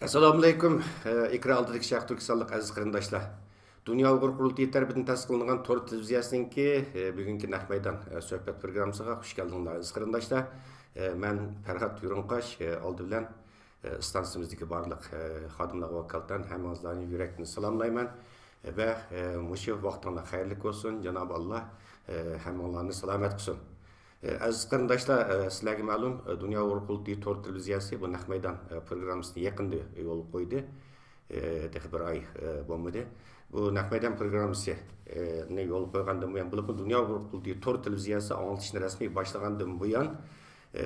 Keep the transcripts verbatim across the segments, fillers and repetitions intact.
ئەسسالامۇئەلەيكۇم، ئېكران ئالدىدىكى شەرقىي تۈركىستانلىق ئەزىز قېرىنداشلار. دۇنيا ئۇيغۇر قۇرۇلتىيى تەرىپىدىن تەسىس قىلىنغان تور تېلېۋىزىيەسىنىڭكى، ئە، بۈگۈنكى نەق مەيدان، ئە، سۆھبەت پروگراممىسىغا خۇش كەلدىڭلار، ئەزىز قېرىنداشلار. ئە، مەن پەرھات يۇرۇنقاش، ئە، ئالدى بىلەن، ئە، ئىستانسىمىزدىكى بارلىق، ئە، خادىملارغا ۋاكالىتەن ھەممىڭلارنى يۈرەكتىن سالاملايمەن. ۋە، ئە، مۇشۇ ۋاقتىڭلار خەيرلىك بولسۇن، جانابى ئاللا، ئە، ھەممىڭلارنى سالامەت قىلسۇن. ئە، ئەزىز قېرىنداشلار، ئە، سىلەرگە مەلۇم، ئە، دۇنيا ئۇيغۇر قۇرۇلتىيى تور تېلېۋىزىيەسى بۇ نەق مەيدان، ئە، پروگراممىسىنى يېقىندا يولغا قويدى. ئە، تېخى بىر ئاي، ئە، بولمىدى. بۇ نەق مەيدان پروگراممىسى، ئە، نى يولغا قويغاندىن بۇيان، بولۇپمۇ دۇنيا ئۇيغۇر قۇرۇلتىيى تور تېلېۋىزىيەسى ئاڭلىتىشنى رەسمىي باشلىغاندىن بۇيان، ئە،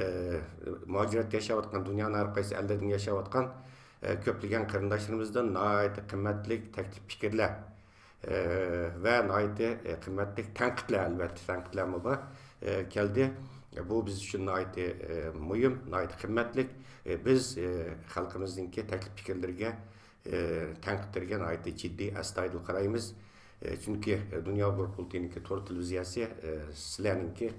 مۇھاجىرەتتە ياشاۋاتقان، دۇنيانىڭ ھەر قايسى ئەللىرىدىن ياشاۋاتقان، ئە، كۆپلىگەن قېرىنداشلىرىمىزدىن ناھايىتى قىممەتلىك تەكلىپ پىكىرلەر، ئە، ۋە ناھايىتى، ئە، قىممەتلىك تەنقىدلەر، ئەلۋەتتە، تەنقىدلەرمۇ بار، ئە، كەلدى. بۇ بىز ئۈچۈن ناھايىتى، ئە، مۇھىم، ناھايىتى قىممەتلىك. ئە، بىز، ئە، خەلقىمىزنىڭكى تەكلىپ پىكىرلىرىگە، ئە، تەنقىدلىرىگە ناھايىتى جىددىي، ئەستايىدىل قارايمىز. ئە، چۈنكى، ئە، دۇنيا ئۇيغۇر قۇرۇلتىيىنىڭكى تور تېلېۋىزىيەسى، ئە، سىلەرنىڭكى،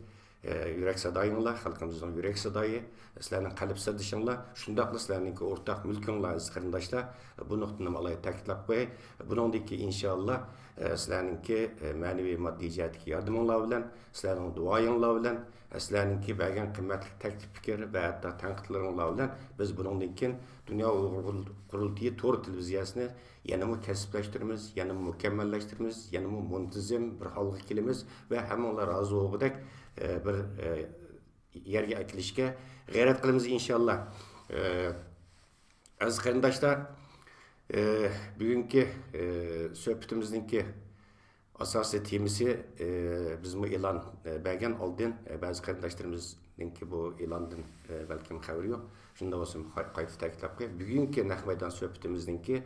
ئە، يۈرەك سادايىڭلار، خەلقىمىزنىڭ يۈرەك سادايى، سىلەرنىڭ قەلب سىردىشىڭلار، شۇنداقلا سىلەرنىڭكى ئورتاق مۈلكۈڭلار، ئەزىز قېرىنداشلار. بۇ نۇقتىنىمۇ ئالاھىدە تەكىتلەپ قوياي. بۇنىڭدىن كېيىن، ئىنشائاللا، ئە، سىلەرنىڭكى، ئە، مەنىۋى، ماددىي جەھەتتىكى ياردىمىڭلار بىلەن، سىلەرنىڭ دۇئايىڭلار بىلەن، ئە، سىلەرنىڭكى بەرگەن قىممەتلىك تەكلىپ پىكىر ۋە ھەتتا تەنقىدلىرىڭلار بىلەن بىز بۇنىڭدىن كېيىن دۇنيا ئۇيغۇر قۇرۇلتىيى تور تېلېۋىزىيەسىنى يەنىمۇ كەسىپلەشتۈرىمىز، يەنىمۇ مۇكەممەللەشتۈرىمىز، يەنىمۇ مۇنتىزىم بىر ھالغا كېلىمىز ۋە ھەممىڭلار رازى بولغۇدەك، ئە، بىر، ئە، يەرگە ئەكېلىشكە غەيرەت قىلىمىز، ئىنشاللا. ئە، ئەزىز قېرىنداشلار، ئە، بۈگۈنكى، ئە، سۆھبىتىمىزنىڭكى ئاساسىي تېمىسى، ئە، بىزمۇ ئېلان، ئە، بەرگەن ئالدىن، ئە، بەزى قېرىنداشلىرىمىزنىڭكى بۇ ئېلاندىن، ئە، بەلكىم خەۋىرى يوق. شۇنداق بولسىمۇ قاي-، قايتا تەكىتلەپ قوياي. بۈگۈنكى نەق مەيدان سۆھبىتىمىزنىڭكى،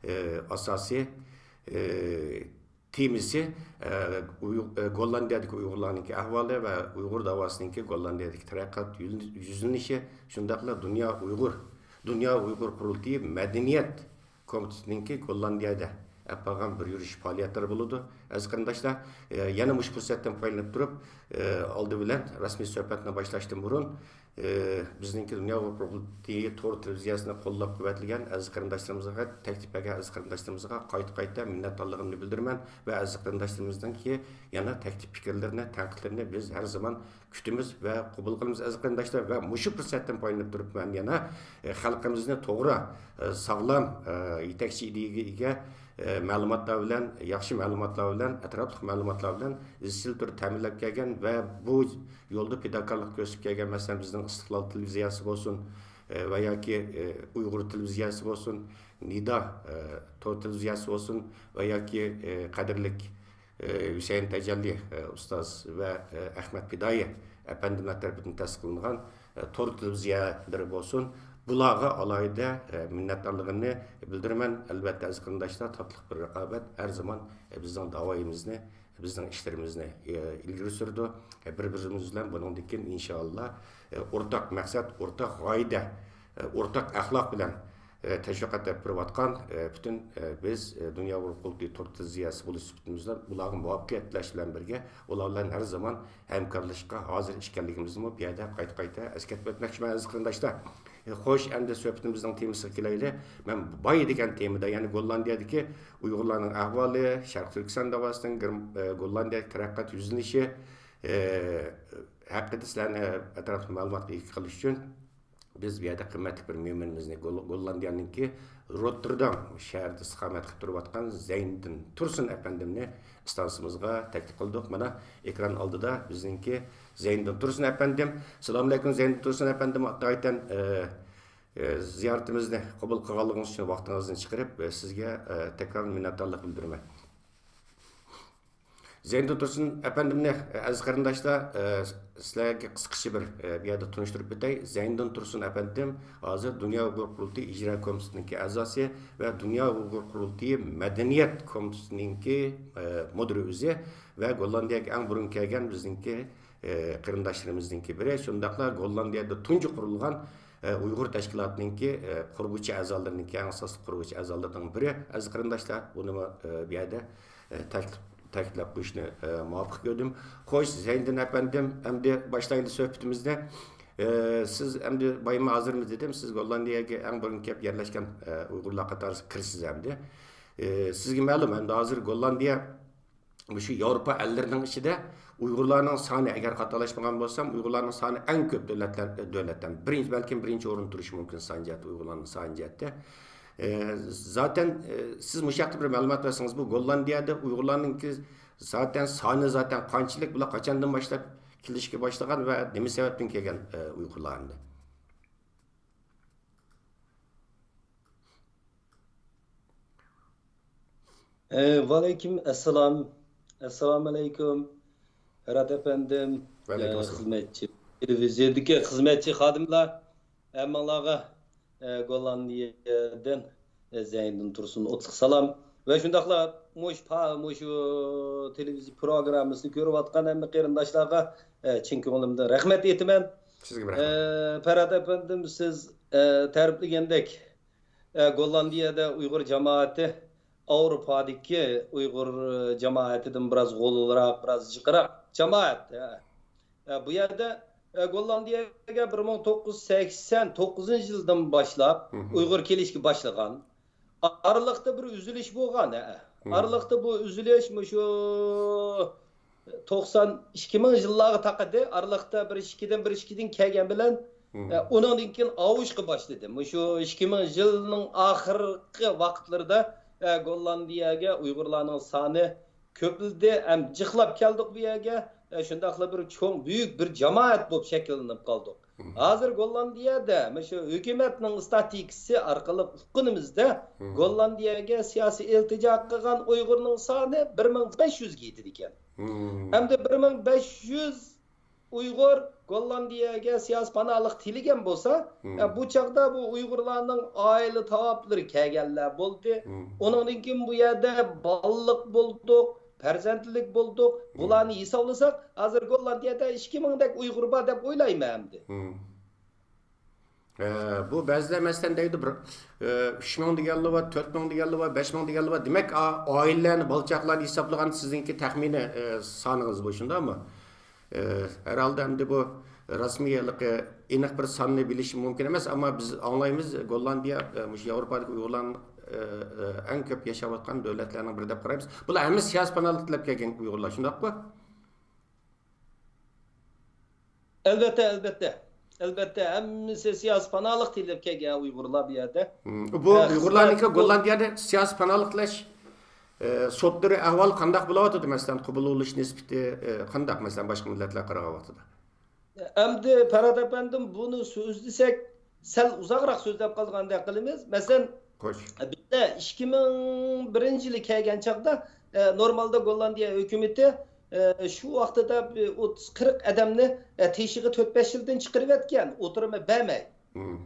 ئە، ئاساسىي، ئە، تېمىسى، ئە، ئۇيغ-، ئە، گوللاندىيەدىكى ئۇيغۇرلارنىڭكى ئەھۋالى ۋە ئۇيغۇر داۋاسىنىڭكى گوللاندىيەدىكى تەرەققىيات يۈل-، يۈزلىنىشى، شۇنداقلا دۇنيا ئۇيغۇر، دۇنيا ئۇيغۇر قۇرۇلتىيى مەدەنىيەت كومىتېتىنىڭكى گوللاندىيەدە ئەپ بارغان بىر يۈرۈش پائالىيەتلىرى بولىدۇ. ئەزىز قېرىنداشلار، ئە، يەنە مۇشۇ پۇرسەتتىن پايدىلىنىپ تۇرۇپ، ئە، ئالدى بىلەن رەسمىي سۆھبەتنى باشلاشتىن بۇرۇن، ئە، بىزنىڭكى دۇنيا ئۇيغۇر قۇرۇلتىيى تور تېلېۋىزىيەسىنى قوللاپ-قۇۋۋەتلىگەن ئەزىز قېرىنداشلىرىمىزغا، تەكلىپ بەرگەن ئەزىز قېرىنداشلىرىمىزغا قايتا-قايتا مىننەتدارلىقىمنى بىلدۈرىمەن ۋە ئەزىز قېرىنداشلىرىمىزنىڭكى يەنە تەكلىپ پىكىرلىرىنى، تەنقىدلىرىنى بىز ھەر زامان كۈتىمىز ۋە قوبۇل قىلىمىز، ئەزىز قېرىنداشلار. ۋە مۇشۇ پۇرسەتتىن پايدىلىنىپ تۇرۇپ، مەن يەنە، ئە، خەلقىمىزنى توغرا، ئە، ساغلام، ئە، يېتەكچى ئىدىيەگە ئىگە، ئە، مەلۇماتلار بىلەن، ياخشى مەلۇماتلار بىلەن، ئەتراپلىق مەلۇماتلار بىلەن ئىزچىل تۈردە تەمىنلەپ كەلگەن ۋە بۇ يولدا پىداكارلىق كۆرسىتىپ كەلگەن، مەسىلەن، بىزنىڭ ئىستىقلال تېلېۋىزىيەسى بولسۇن، ئە، ۋە ياكى، ئە، ئۇيغۇر تېلېۋىزىيەسى بولسۇن، نىدا، ئە، تور تېلېۋىزىيەسى بولسۇن ۋە ياكى، ئە، قەدىرلىك، ئە، ھۈسەيىن تەجەللى، ئە، ئۇستاز ۋە، ئە، ئەخمەت پىدائىي ئەپەندىملەر تەرىپىدىن تەسىس قىلىنغان، ئە، تور تېلېۋىزىيەلىرى بولسۇن، بۇلارغا ئالاھىدە، ئە، مىننەتدارلىقىمنى بىلدۈرىمەن. ئەلۋەتتە، ئەزىز قېرىنداشلار، تاتلىق بىر رىقابەت ھەر زامان، ئە، بىزنىڭ داۋايىمىزنى، بىزنىڭ ئىشلىرىمىزنى، ئە، ئىلگىرى سۈرىدۇ. ئە، بىر-بىرىمىز بىلەن بۇنىڭدىن كېيىن، ئىنشائاللا، ئە، ئورتاق مەقسەت، ئورتاق غايىدە، ئە، ئورتاق ئەخلاق بىلەن، ئە، تەشۋىقات ئېلىپ بېرىۋاتقان، ئە، پۈتۈن، ئە، بىز، ئە، دۇنيا ئۇيغۇر قۇرۇلتىيى تور تېلېۋىزىيەسى بولۇش سۈپىتىمىز بىلەن ئۇلارغا مۇۋەپپەقىيەت تىلەش بىلەن بىرگە، ئۇلار بىلەن ھەر زامان ھەمكارلىشىشقا ھازىر ئىكەنلىكىمىزنىمۇ بۇ يەردە قايتا-قايتا ئەسكەرتىپ ئۆتمەكچىمەن، ئەزىز قېرىنداشلار. ئە، خوش، ئەمدى سۆھبىتىمىزنىڭ تېمىسىغا كېلەيلى. مەن بايا دېگەن تېمىدا، يەنى گوللاندىيەدىكى ئۇيغۇرلارنىڭ ئەھۋالى، شەرقىي تۈركىستان داۋاسىنىڭ گىر-، ئە، گوللاندىيەدىكى تەرەققىيات يۈزلىنىشى، ئە، ھەققىدە سىلەرنى ئەتراپلىق مەلۇماتقا ئىگە قىلىش ئۈچۈن، بىز بۇ يەردە قىممەتلىك بىر مېھمىنىمىزنى، گول-، گوللاندىيەنىڭكى روتتېردام شەھىرىدە ئىستىقامەت قىلىپ تۇرۇۋاتقان زەينىدىن تۇرسۇن ئەپەندىمنى ئىستانسىمىزغا تەكلىپ قىلدۇق. مانا، ئېكران ئالدىدا بىزنىڭكى زەينىدىن تۇرسۇن ئەپەندىم. سالامۇئەلەيكۇم، زەينىدىن تۇرسۇن ئەپەندىم، ئاتايىتەن، ئە، ئە، زىيارىتىمىزنى قوبۇل قىلغانلىقىڭىز ئۈچۈن، ۋاقتىڭىزنى چىقىرىپ، ئە، سىزگە، ئە، تەكرار مىننەتدارلىق بىلدۈرىمەن. زەينىدىن تۇرسۇن ئەپەندىمنى، ئەزىز قېرىنداشلار، سىلەرگە قىسقىچە بىر، بۇ يەردە تونۇشتۇرۇپ ئۆتەي. زەينىدىن تۇرسۇن ئەپەندىم ھازىر دۇنيا ئۇيغۇر قۇرۇلتىيى ئىجرا كومىتېتىنىڭكى ئەزاسى ۋە دۇنيا ئۇيغۇر قۇرۇلتىيى مەدەنىيەت كومىتېتىنىڭكى، مۇدىرى ئۆزى ۋە گوللاندىيەگە ئەڭ بۇرۇن كەلگەن بىزنىڭكى، قېرىنداشلىرىمىزنىڭكى بىرى. شۇنداقلا گوللاندىيەدە تۇنجى قۇرۇلغان، ئۇيغۇر تەشكىلاتىنىڭكى، قۇرغۇچى ئەزالىرىنىڭكى، ئەڭ ئاساسلىق قۇرغۇچى ئەزالىرىنىڭ بىرى. ئەزىز قېرىنداشلار، بۇنىمۇ، بۇ يەردە، تەكلىپ تەكىتلەپ قويۇشنى، ئە، مۇۋاپىق كۆردۈم. خوش، زەينىدىن ئەپەندىم، ئەمدى باشلايلى سۆھبىتىمىزنى. ئە، سىز ئەمدى بايىمى ھازىرمۇ دېدىم، سىز گوللاندىيەگە ئەڭ بۇرۇن كېلىپ يەرلەشكەن، ئە، ئۇيغۇرلار قاتارىسىغا كىرىسىز ئەمدى. ئە، سىزگە مەلۇم، ئەمدى ھازىر گوللاندىيە مۇشۇ ياۋروپا ئەللىرىنىڭ ئىچىدە ئۇيغۇرلارنىڭ سانى، ئەگەر خاتالاشمىغان بولسام، ئۇيغۇرلارنىڭ سانى ئەڭ كۆپ دۆلەتلەر، دۆلەتلەر. بىرىنچى، بەلكىم بىرىنچى ئورۇندا تۇرۇشى مۇمكىن سان جەھەتتە، ئۇيغۇرلارنىڭ سانى جەھەتتە. ئە، زاتەن، ئە، سىز مۇشۇ ھەقتە بىر مەلۇمات بەرسىڭىز، بۇ گوللاندىيەدە ئۇيغۇرلارنىڭكى زاتەن سانى زاتەن قانچىلىك، بۇلار قاچاندىن باشلاپ كېلىشكە باشلىغان ۋە نېمە سەۋەبتىن كەلگەن، ئە، ئۇيغۇرلار ئەمدى؟ ئە، ۋەئەلەيكۇم ئەسسالام. ئەسسالامۇئەلەيكۇم، پەرھات ئەپەندىم، ئە، ۋەئەلەيكۇم ئەسسالام. خىزمەتچى، تېلېۋىزىيەدىكى خىزمەتچى خادىملار، ھەممىڭلارغا، ئە، گوللاندىيەدىن، ئە، زەينىدىن تۇرسۇن ئوتلۇق سالام. ۋە شۇنداقلا مۇش-، پا-، مۇشۇ تېلېۋىزىيە پروگراممىسىنى كۆرۈۋاتقان ھەممە قېرىنداشلارغا، ئە، چىن كۆڭلۈمدىن رەھمەت ئېيتىمەن. سىزگىمۇ رەھمەت. ئە، پەرھات ئەپەندىم، سىز، ئە، تەرىپلىگەندەك، ئە، گوللاندىيەدە ئۇيغۇر جامائىتى ئاۋروپادىكى ئۇيغۇر، ئە، جامائىتىدىن بىراز غولىراق، بىراز جىقراق جامائەت. ئە، ئە، بۇ يەردە، ئە، گوللاندىيەگە بىر مىڭ توققۇز يۈز سەكسەن توققۇزىنچى يىلدىن باشلاپ مم. ئۇيغۇر كېلىشكە باشلىغان. ئارىلىقتا بىر ئۈزۈلۈش بولغان. ئە. مم. ئارىلىقتا بۇ ئۈزۈلۈش مۇشۇ توقسان ئىككى مىڭ يىللارغا تاقىدى. ئارىلىقتا بىر ئىككىدىن، بىر ئىككىدىن كەلگەن بىلەن، مم. ئە، ئۇنىڭدىن كېيىن ئاۋۇشقا باشلىدى. مۇشۇ ئىككى مىڭ يىلنىڭ ئاخىرقى ۋاقىتلىرىدا، ئە، گوللاندىيەگە ئۇيغۇرلارنىڭ سانى كۆپلىدى، ھەم جىقلاپ كەلدۇق بۇ يەرگە. ئە، شۇنداقلا بىر چوڭ، بۈيۈك بىر جامائەت بولۇپ شەكىللىنىپ قالدۇق. مم. ھازىر گوللاندىيەدە مۇشۇ ھۆكۈمەتنىڭ ئىستاتىستىكىسى ئارقىلىق ئۇققىنىمىزدا، مم. گوللاندىيەگە سىياسىي ئىلتىجا قىلغان ئۇيغۇرنىڭ سانى بىر مىڭ بەش يۈزگە يېتىدىكەن. مم. ئەمدى بىر مىڭ بەش يۈز ئۇيغۇر گوللاندىيەگە سىياسىي پاناھلىق تىلىگەن بولسا، مم. ئە، بۇ چاغدا بۇ ئۇيغۇرلارنىڭ ئائىلە تاۋابلىرى كەلگەنلەر بولدى. مم. ئۇنىڭدىن كېيىن بۇ يەردە بالىلىق بولدۇق، پەرزەنتلىك بولدۇق. مم. بۇلارنى ھېسابلىساق، ھازىر گوللاندىيەدە ئىككى مىڭدەك ئۇيغۇر بار دەپ ئويلايمەن ئەمدى. مم. ئە، بۇ بەزىلەر مەسىلەن دەيدۇ، بىر، ئە، ئۈچ مىڭ دېگەنلەر بار، تۆت مىڭ دېگەنلەر بار، بەش مىڭ دېگەنلەر بار. دېمەك، ئا-، ئائىلىلەرنى، بالا-چاقىلارنى ھېسابلىغاندا سىزنىڭكى تەخمىنىي، ئە، سانىڭىز بۇ، شۇنداقمۇ؟ ئە، ھەرھالدا ئەمدى بۇ رەسمىي ھېلىقى ئېنىق بىر ساننى بىلىشىم مۇمكىن ئەمەس، ئەمما بىز ئاڭلايمىز، گوللاندىيە، ئە، مۇشۇ ياۋروپادىكى ئۇيغۇرلارنىڭ، ئە، ئە، ئەڭ كۆپ ياشاۋاتقان دۆلەتلەرنىڭ بىرى دەپ قارايمىز. بۇلار ھەممىسى سىياسىي پاناھلىق تىلەپ كەلگەن ئۇيغۇرلار، شۇنداققۇ؟ ئەلۋەتتە، ئەلۋەتتە. ئەلۋەتتە، ھەممىسى سىياسىي پاناھلىق تىلەپ كەلگەن ئۇيغۇرلار بۇ يەردە. مم. بۇ ھە، ئۇيغۇرلارنىڭكى خىزمەت گوللاندىيەدە سىياسىي پاناھلىق تىلەش، ئە، سوتلىرى، ئەھۋالى قانداق بولۇۋاتىدۇ؟ مەسىلەن، قوبۇل بولۇش نىسبىتى، ئە، قانداق، مەسىلەن، باشقا مىللەتلەرگە قارىغان ۋاقتىدا؟ ئەمدى پەرھات ئەپەندىم، بۇنى سۆزلىسەك، سەل ئۇزاقراق سۆزلەپ قالغاندەك قىلىمىز. مەسىلەن، خوش. بىزدە ئىككى مىڭ بىرىنچى يىلى كەلگەن چاغدا، ئە، نورمالدا گوللاندىيە ھۆكۈمىتى، ئە، شۇ ۋاقتىدا بىر ئوتتۇز، قىرىق ئادەمنى، ئە، تېشىغا تۆت، بەش يىلدىن چىقىرىۋەتكەن، ئوتتۇرىمۇ بەرمەي. مم.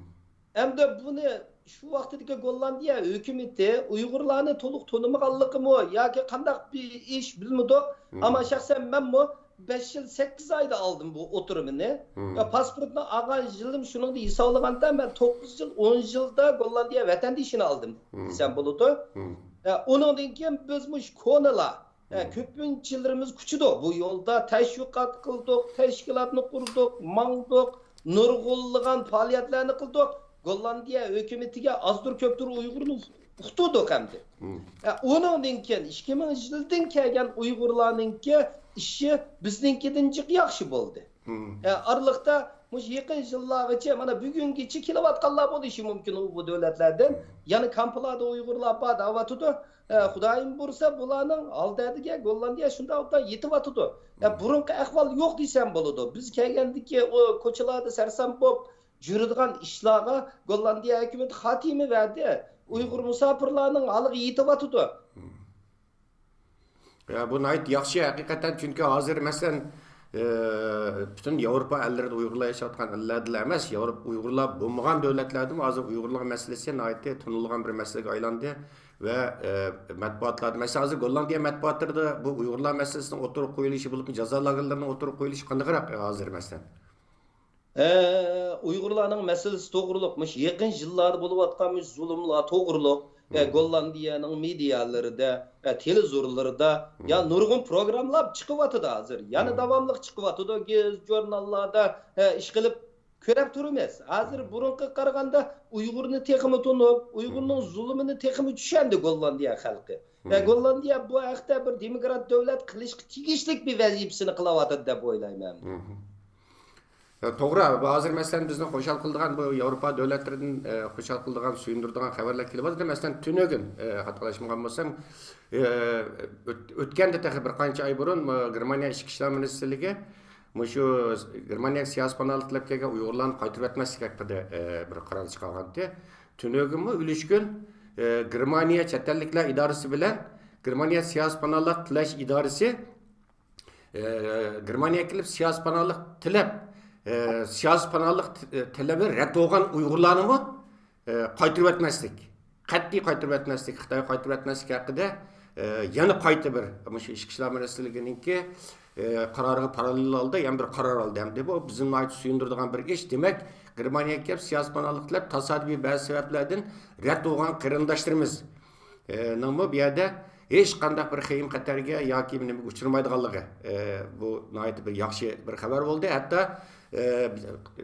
ئەمدى بۇنى شۇ ۋاقتىدىكى گوللاندىيە ھۆكۈمىتى ئۇيغۇرلارنى تولۇق تونۇمىغانلىقىمۇ ياكى قانداق بىر ئىش بىلمىدۇق. مم. ئەمما شەخسەن مەنمۇ بەش يىل سەككىز ئايدا ئالدىم بۇ ئوتتۇرىمىنى. مم. ۋە پاسپورتنى ئالغان يىلىم شۇنىڭدا ھېسابلىغاندا مەن توققۇز يىل، ئون يىلدا گوللاندىيە ۋەتەندىشىنى ئالدىم مم. دېسەم بولىدۇ. مم. ئە، ئۇنىڭدىن كېيىن بىز مۇشۇ كونىلار، ئە، مم. كۆپىنچىلىرىمىز كۈچىدۇق. بۇ يولدا تەشۋىقات قىلدۇق، تەشكىلاتنى قۇردۇق، ماڭدۇق، نۇرغۇنلىغان پائالىيەتلەرنى قىلدۇق. گوللاندىيە ھۆكۈمىتىگە ئازدۇر كۆپتۇر ئۇيغۇرنى ئۇقتۇردۇق ئەمدى. مم. ئە، ئۇنىڭدىن كېيىن ئىككى مىڭىنچى يىلدىن كەلگەن ئۇيغۇرلارنىڭكى ئىشى بىزنىڭكىدىن جىق ياخشى بولدى. مم. ئە، ئارىلىقتا مۇشۇ يېقىن يىللارغىچە، مانا بۈگۈنگىچە كېلىۋاتقانلار بولۇشى مۇمكىن ئۇ، بۇ دۆلەتلەردىن. مم. يەنە كامپلاردا ئۇيغۇرلار بار دەۋاتىدۇ. ئە، خۇدايىم بۇيرۇسا، بۇلارنىڭ ھال دەردىگە گوللاندىيە شۇنداق ئوبدان يېتىۋاتىدۇ. ئە، مم. بۇرۇنقى ئەھۋال يوق دېسەم بولىدۇ. بىز كەلگەندىكى ئۇ كوچىلاردا سەرسان بولۇپ، يۈرىدىغان ئىشلارغا گوللاندىيە ھۆكۈمىتى خاتىمە بەردى. ئۇيغۇر مۇساپىرلارنىڭ ھالىغا يېتىۋاتىدۇ. يا، بۇ ناھايىتى ياخشى ھەقىقەتەن، چۈنكى ھازىر، مەسىلەن، ئى، پۈتۈن ياۋروپا ئەللىرىدە ئۇيغۇرلار ياشاۋاتقان ئەللەردىلا ئەمەس، ياۋروپا ئۇيغۇرلار بولمىغان دۆلەتلەردىمۇ ھازىر ئۇيغۇرلار مەسىلىسى ناھايىتى تونۇلغان بىر مەسىلىگە ئايلاندى ۋە، ئى، مەتبۇئاتلاردا، مەسىلەن، ھازىر گوللاندىيە مەتبۇئاتلىرىدا بۇ ئۇيغۇرلار مەسىلىسىنىڭ ئوتتۇرىغا قويۇلۇشى، بولۇپمۇ جازا لاگېرلىرىنىڭ ئوتتۇرىغا قويۇلۇشى قانداقراق ھازىر، مەسىلەن؟ ئە، ئۇيغۇرلارنىڭ مەسىلىسى توغرۇلۇق، مۇشۇ يېقىن يىللاردا بولۇۋاتقان مۇشۇ زۇلۇملار توغرۇلۇق، ئە، مم. گوللاندىيەنىڭ مېدىيالىرىدا، ئە، تېلېزورلىرىدا، مم. يا نۇرغۇن پروگراممىلار چىقىۋاتىدۇ ھازىر. يەنە مم. داۋاملىق چىقىۋاتىدۇ، گېزىت، ژۇرناللاردا، ئە، ئىشقىلىپ كۆرۈپ تۇرىمىز. ھازىر بۇرۇنقىغا قارىغاندا ئۇيغۇرنى تېخىمۇ تونۇپ، ئۇيغۇرنىڭ زۇلۇمىنى تېخىمۇ چۈشەندى گوللاندىيە خەلقى. ۋە گوللاندىيە بۇ ھەقتە بىر دېموكرات دۆلەت قىلىشقا تېگىشلىك بىر ۋەزىپىسىنى قىلىۋاتىدۇ دەپ ئويلايمەن. يا، توغرا. بۇ ھازىر، مەسىلەن، بىزنى خۇشال قىلىدىغان، بۇ ياۋروپا دۆلەتلىرىدىن، ئە، خۇشال قىلىدىغان، سۆيۈندۈرىدىغان خەۋەرلەر كېلىۋاتىدۇ. مەسىلەن، تۈنۈگۈن، ئە، خاتالاشمىغان بولسام، ئە، ئۆت-، ئۆتكەندە تېخى بىر قانچە ئاي بۇرۇن، ئە، گېرمانىيە ئىچكى ئىشلار مىنىستىرلىكى مۇشۇ گېرمانىيەگە سىياسىي پاناھلىق تىلەپ كەلگەن ئۇيغۇرلارنى قايتۇرۇۋەتمەسلىك ھەققىدە، ئە، بىر قارار چىقارغانىدى. تۈنۈگۈنمۇ ئۈلۈشكۈن، ئە، گېرمانىيە چەت ئەللىكلەر ئىدارىسى بىلەن گېرمانىيە سىياسىي پاناھلىق تىلەش ئىدارىسى ئە، گېرمانىيەگە كېلىپ سىياسىي پاناھلىق تىلەپ، ئە، سىياسىي پاناھلىق ت-، تەلىپى رەت بولغان ئۇيغۇرلارنىمۇ، ئە، قايتۇرۇۋەتمەسلىك، قەتئىي قايتۇرۇۋەتمەسلىك، خىتايغا قايتۇرۇۋەتمەسلىك ھەققىدە، ئە، يەنە قايتا بىر مۇشۇ ئىچكى ئىشلار مىنىستىرلىكىنىڭكى، ئە، قارارىغا پاراللېل ھالدا يەنە بىر قارار ئالدى. ھەمدە بۇ بىزنى ناھايىتى سۆيۈندۈرىدىغان بىر ئىش. دېمەك، گېرمانىيەگە كېلىپ سىياسىي پاناھلىق تىلەپ تاسادىپىي بەزى سەۋەبلەردىن رەت بولغان قېرىنداشلىرىمىز، ئە، نىڭمۇ بۇ يەردە ھېچقانداق بىر خېيىم خەتەرگە ياكى نېمىگە ئۇچرىمايدىغانلىقى، ئە، بۇ ناھايىتى بىر ياخشى بىر خەۋەر بولدى. ھەتتا، ئە،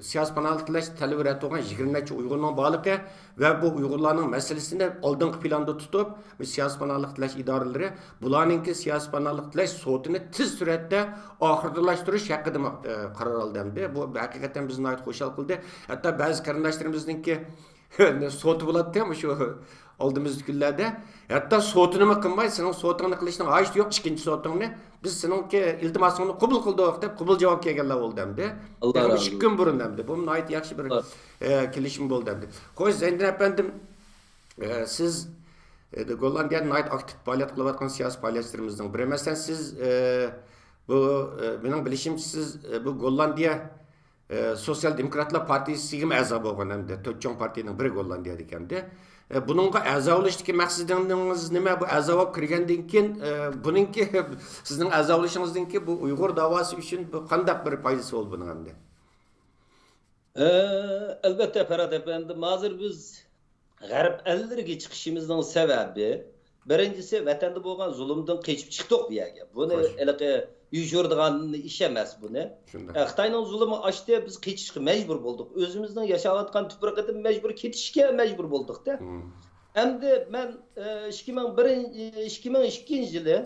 سىياسىي پاناھلىق تىلەش تەلىپى رەت بولغان يىگىرمە نەچچە ئۇيغۇرنىڭ بارلىقى ۋە بۇ ئۇيغۇرلارنىڭ مەسىلىسىنى ئالدىنقى پىلاندا تۇتۇپ، بۇ سىياسىي پاناھلىق تىلەش ئىدارىلىرى بۇلارنىڭكى سىياسىي پاناھلىق تىلەش سوتىنى تېز سۈرئەتتە ئاخىرلاشتۇرۇش ھەققىدىمۇ، ئە، قارار ئالدى ئەمدى. بۇ ھەقىقەتەن بىزنى ناھايىتى خۇشال قىلدى. ھەتتا بەزى قېرىنداشلىرىمىزنىڭكى سوتى بولاتتى مۇشۇ ئالدىمىزدىكى كۈنلەردە. ھەتتا سوتىنىمۇ قىلماي، سېنىڭ سوتۇڭنى قىلىشنىڭ ھاجىتى يوق، ئىككىنچى سوتۇڭنى بىز سېنىڭكى ئىلتىماسىڭنى قوبۇل قىلدۇق دەپ قوبۇل جاۋاب كەلگەنلەر بولدى ئەمدى. تېخىمۇ ئىككى كۈن بۇرۇن ئەمدى. بۇ ناھايىتى ياخشى بىر، ئە، كېلىشىم بولدى ئەمدى. خوش، زەينىدىن ئەپەندىم، ئە، سىز، ئە، گوللاندىيەدە ناھايىتى ئاكتىپ پائالىيەت قىلىۋاتقان سىياسىي پائالىيەتچىلىرىمىزنىڭ بىرى. مەسىلەن، سىز، ئە، بۇ، ئە، مېنىڭ بىلىشىمچە، سىز، ئە، بۇ گوللاندىيە ئە، سوتسىيال دېموكراتلار پارتىيىسىگىمۇ ئەزا بولغان ئەمدى. تۆت چوڭ پارتىيىنىڭ بىرى گوللاندىيەدىكى ئەمدى. ئە، بۇنىڭغا ئەزا بولۇشتىكى مەقسىتىڭىز نېمە؟ بۇ ئەزا بولۇپ كىرگەندىن كېيىن، ئە، بۇنىڭكى سىزنىڭ ئەزا بولۇشىڭىزدىن كېيىن بۇ ئۇيغۇر داۋاسى ئۈچۈن بۇ قانداق بىر پايدىسى بولدى بۇنىڭ ئەمدى؟ ئە، ئەلۋەتتە، پەرھات ئەپەندىم، ھازىر بىز غەرب ئەللىرىگە چىقىشىمىزنىڭ سەۋەبى، بىرىنچىسى، ۋەتەندە بولغان زۇلۇمدىن قېچىپ چىقتۇق بۇ يەرگە. بۇنى ھېلىقى يوشۇرىدىغان ئىش ئەمەس بۇنى. شۇنداق. ئە، خىتاينىڭ زۇلۇمى ئاشتى، بىز قېچىشقا مەجبۇر بولدۇق. ئۆزىمىزنىڭ ياشاۋاتقان تۇپرىقىدىن مەجبۇر كېتىشكە مەجبۇر بولدۇق-دە. ئەمدى مەن، ئە، ئىككى مىڭ بىر، ئىككى مىڭ ئىككىنچى يىلى،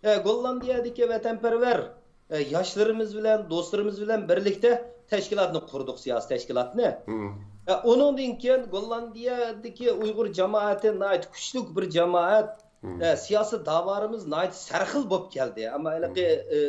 ئە، گوللاندىيەدىكى ۋەتەنپەرۋەر ئە، ياشلىرىمىز بىلەن، دوستلىرىمىز بىلەن بىرلىكتە تەشكىلاتنى قۇردۇق، سىياسىي تەشكىلاتنى. ئە، ئۇنىڭدىن كېيىن گوللاندىيەدىكى ئۇيغۇر جامائىتى ناھايىتى كۈچلۈك بىر جامائەت. ئە، سىياسىي داۋالىرىمىز ناھايىتى سەرخىل بولۇپ كەلدى. ئەمما ھېلىقى، ئە،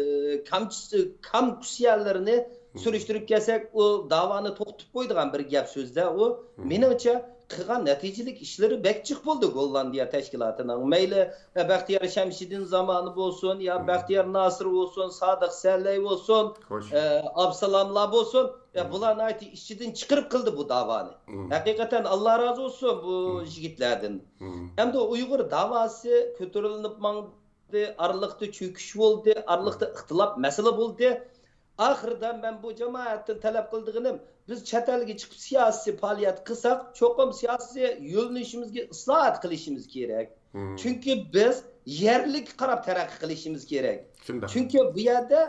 كامچىسى، كام كۇسيەنلىرىنى سۈرۈشتۈرۈپ كەلسەك، ئۇ داۋانى توختىتىپ قويىدىغان بىر گەپ سۆزدە ئۇ. مېنىڭچە، قىلغان نەتىجىلىك ئىشلىرى بەك جىق بولدى گوللاندىيە تەشكىلاتىنىڭ. مەيلى، ئە، بەختىيار شەمشىدىن زامانى بولسۇن، يا بەختىيار ناسىر بولسۇن، سادىق سەلەي بولسۇن، ئە، ئابسالاملار بولسۇن، يا بۇلار ناھايىتى ئىچىدىن چىقىرىپ قىلدى بۇ داۋانى. ھەقىقەتەن ئاللا رازى بولسۇن بۇ يىگىتلەردىن. ئەمدى ئۇيغۇر داۋاسى كۆتۈرۈلۈپ ماڭدى، ئارىلىقتا چۆكۈش بولدى، ئارىلىقتا ئىختىلاپ مەسىلە بولدى. ئاخىرىدا مەن بۇ جامائەتتىن تەلەپ قىلىدىغىنىم، بىز چەت ئەلگە چىقىپ سىياسىي پائالىيەت قىلساق، چوقۇم سىياسىي يۆنىلىشىمىزگە ئىسلاھات قىلىشىمىز كېرەك. چۈنكى بىز يەرلىككە قاراپ تەرەققىي قىلىشىمىز كېرەك. شۇنداق. چۈنكى بۇ يەردە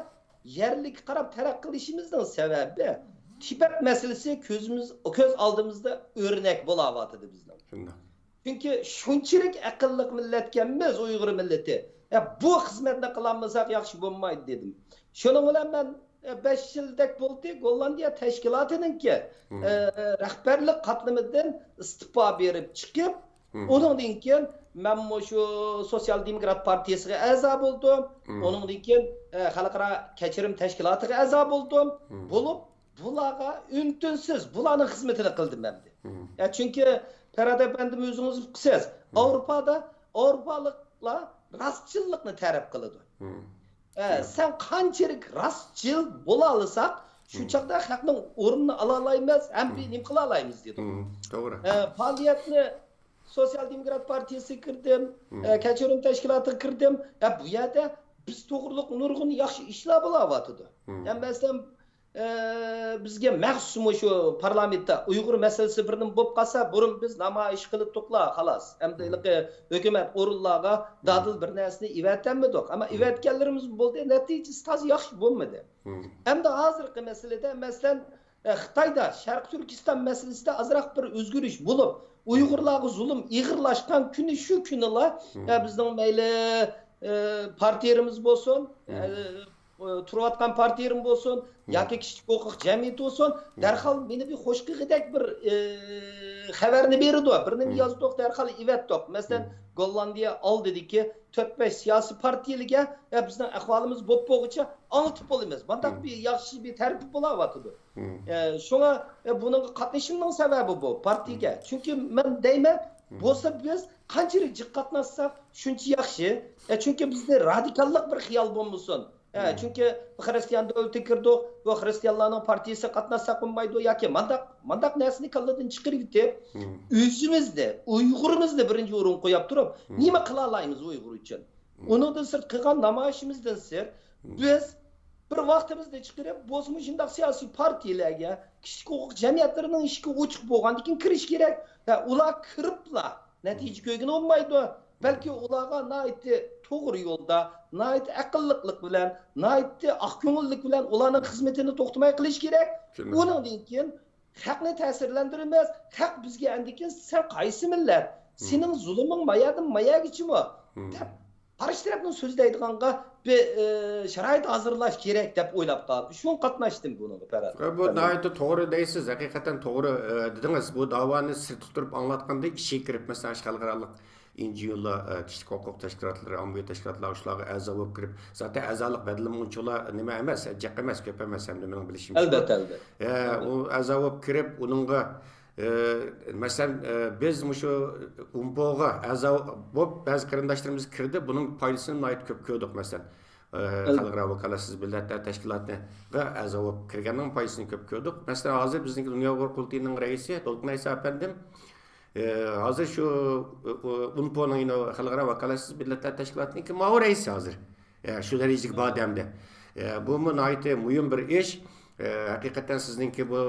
يەرلىككە قاراپ تەرەققىي قىلىشىمىزنىڭ سەۋەبى، تىبەت مەسىلىسى كۆزىمىز، كۆز ئالدىمىزدا ئۆرنەك بولاۋاتىدۇ بىزنىڭ. شۇنداق. چۈنكى شۇنچىلىك ئەقىللىق مىللەتكەنمىز ئۇيغۇر مىللىتى. يا، بۇ خىزمەتنى قىلالمىساق ياخشى بولمايدۇ دېدىم. شۇنىڭ بىلەن مەن، ئە، بەش يىلدەك بولدى گوللاندىيە تەشكىلاتىنىڭكى، ئە، رەھبەرلىك قاتلىمىدىن ئىستېپا بېرىپ چىقىپ، ئۇنىڭدىن كېيىن مەنمۇ شۇ سوتسىيال دېموكرات پارتىيىسىغا ئەزا بولدۇم. ئۇنىڭدىن كېيىن، ئە، خەلقئارا كەچۈرۈم تەشكىلاتىغا ئەزا بولدۇم. بولۇپ، بۇلارغا ئۈن-تىنسىز بۇلارنىڭ خىزمىتىنى قىلدىم ئەمدى. يا، چۈنكى پەرھات ئەپەندىم ئۆزىڭىز ئۇقىسىز، ئاۋروپادا ئاۋروپالىقلار راستچىللىقنى تەرەپ قىلىدۇ. ئە، سەن قانچىلىك راستچىل بولالىساق، شۇ چاغدا خەقنىڭ ئورنىنى ئالالايمىز ھەم بىر نېمە قىلالايمىز دېدۇق. توغرا. ئە، پائالىيەتنى سوتسىيال دېموكرات پارتىيىسىگە كىردىم، ئە، كەچۈرۈم تەشكىلاتىغا كىردىم. ئە، بۇ يەردە بىز توغرۇلۇق نۇرغۇن ياخشى ئىشلار بولاۋاتىدۇ. ئە، مەسىلەن، ئە، بىزگە مەخسۇس مۇشۇ پارلامېنتتا ئۇيغۇر مەسىلىسى بىر نېمە بولۇپ قالسا، بۇرۇن بىز نامايىش قىلىتتۇقلا، خالاس. ئەمدى ھېلىقى ھۆكۈمەت ئورۇنلارغا دادىل بىر نەرسىنى ئېۋەتەلمىدۇق. ئەمما ئېۋەتكەنلىرىمىز بولدى، نەتىجىسى تازا ياخشى بولمىدى. ئەمدى ھازىرقى مەسىلىدە، مەسىلەن، ئە، خىتايدا شەرقىي تۈركىستان مەسىلىسىدە ئازراق بىر ئۆزگىرىش بولۇپ، ئۇيغۇرلارغا زۇلۇم ئېغىرلاشقان كۈنى شۇ كۈنىلا، ئە، بىزنىڭ مەيلى، ئە، پارتىيىمىز بولسۇن، ئە، ئە، تۇرۇۋاتقان پارتىيىم بولسۇن، ياكى كىشىلىك ھوقۇق جەمئىيىتى بولسۇن، دەرھال مېنى بىر خوش قىلغۇدەك بىر، ئە، خەۋەرنى بېرىدۇ. بىر نېمە يازدۇق، دەرھال ئېۋەتتۇق. مەسىلەن، گوللاندىيە ئالدىدىكى تۆت-بەش سىياسىي پارتىيىلىگە، ئە، بىزنىڭ ئەھۋالىمىز بوپ بولغۇچە ئاڭلىتىپ بولىمىز. مانداق بىر ياخشى بىر تەرىپى بولاۋاتىدۇ. ئە، شۇڭا، ئە، بۇنىڭغا قاتنىشىمنىڭ سەۋەبى بۇ، پارتىيەگە. چۈنكى مەن دەيمەن، بولسا بىز قانچىلىك جىق قاتناشساق، شۇنچە ياخشى. ئە، چۈنكى بىزدە رادىكاللىق بىر خىيال بولمىسۇن. ئە، چۈنكى خىرىستىيان دۆلىتىگە كىردۇق، بۇ خىرىستىيانلارنىڭ پارتىيىسىغا قاتناشساق بولمايدۇ ياكى مانداق، مانداق نەرسىنى كاللىدىن چىقىرىۋېتىپ، ئۆزىمىزنى، ئۇيغۇرىمىزنى بىرىنچى ئورۇنغا قويۇپ تۇرۇپ، نېمە قىلالايمىز ئۇيغۇر ئۈچۈن؟ ئۇنىڭدىن سىرت، قىلغان نامايىشىمىزدىن سىرت، بىز بىر ۋاقتىمىزنى چىقىرىپ، بولسىمۇ شۇنداق سىياسىي پارتىيەلەرگە، كىشىلىك ھوقۇق جەمئىيەتلىرىنىڭ ئىشىكى ئوچۇق بولغاندىن كېيىن كىرىش كېرەك. ھە، ئۇلار كىرىپلا نەتىجە كۆرگىلى بولمايدۇ. بەلكى ئۇلارغا ناھايىتى توغرا يولدا، ناھايىتى ئەقىللىقلىق بىلەن، ناھايىتى ئاق كۆڭۈللۈك بىلەن ئۇلارنىڭ خىزمىتىنى توختىماي قىلىش كېرەك. ئۇنىڭدىن كېيىن خەقنى تەسىرلەندۈرىمىز. خەق بىزگە ئەندىن كېيىن، «سەن قايسى مىللەت؟ سېنىڭ زۇلۇمۇڭ مايادىن ماياگىچىمۇ؟» دەپ، قارشى تەرەپنىڭ سۆزلەيدىغانغا بىر، ئە، شارائىت ھازىرلاش كېرەك دەپ ئويلاپ قالدىم. شۇڭا قاتناشتىم بۇنىڭغا، پەرھات. بۇ ناھايىتى توغرا دەيسىز، ھەقىقەتەن توغرا، ئە، دېدىڭىز. بۇ داۋانى سىرتتا تۇرۇپ ئاڭلاتقاندا ئىچىگە كىرىپ، مەسىلەن، خەلقئارالىق ئېن جى ئولار، ئە، كىشىلىك ھوقۇق تەشكىلاتلىرى، ئاممىۋى تەشكىلاتلار شۇلارغا ئەزا بولۇپ كىرىپ، زاتەن ئەزالىق بەدىلىمۇ ئۇنچىلا نېمە ئەمەس، جىق ئەمەس، كۆپ ئەمەس، ھەمدە مېنىڭ بىلىشىمچە. ئەلبەتتە، ئەلبەتتە. ئە، ئەلبەتتە. ئۇ ئەزا بولۇپ كىرىپ، ئۇنىڭغا ئى، مەسىلەن، ئى، بىز مۇشۇ ئومپوغا ئەزا بولۇپ، بەزى قېرىنداشلىرىمىز كىردى، بۇنىڭ پايدىسىنى ناھايىتى كۆپ كۆردۇق. مەسىلەن، ئى، ئەلبەتتە. خەلقئارا ۋاكالەتسىز مىللەتلەر تەشكىلاتىغا ئەزا بولۇپ كىرگەننىڭ پايدىسىنى كۆپ كۆردۇق. مەسىلەن، ھازىر بىزنىڭكى دۇنيا ئۇيغۇر قۇرۇلتىيىنىڭ رەئىسى دولقۇن ئەيسا ئەپەندىم، ئى، ھازىر شۇ، ئى، ئومپونىڭ، يەنە خەلقئارا ۋاكالەتسىز مىللەتلەر تەشكىلاتىنىڭكى مۇئاۋىن رەئىسى ھازىر. ئى، شۇ دەرىجىگە باردى ئەمدى. ئى، بۇمۇ ناھايىتى مۇھىم بىر ئىش. ئى، ھەقىقەتەن سىزنىڭكى بۇ،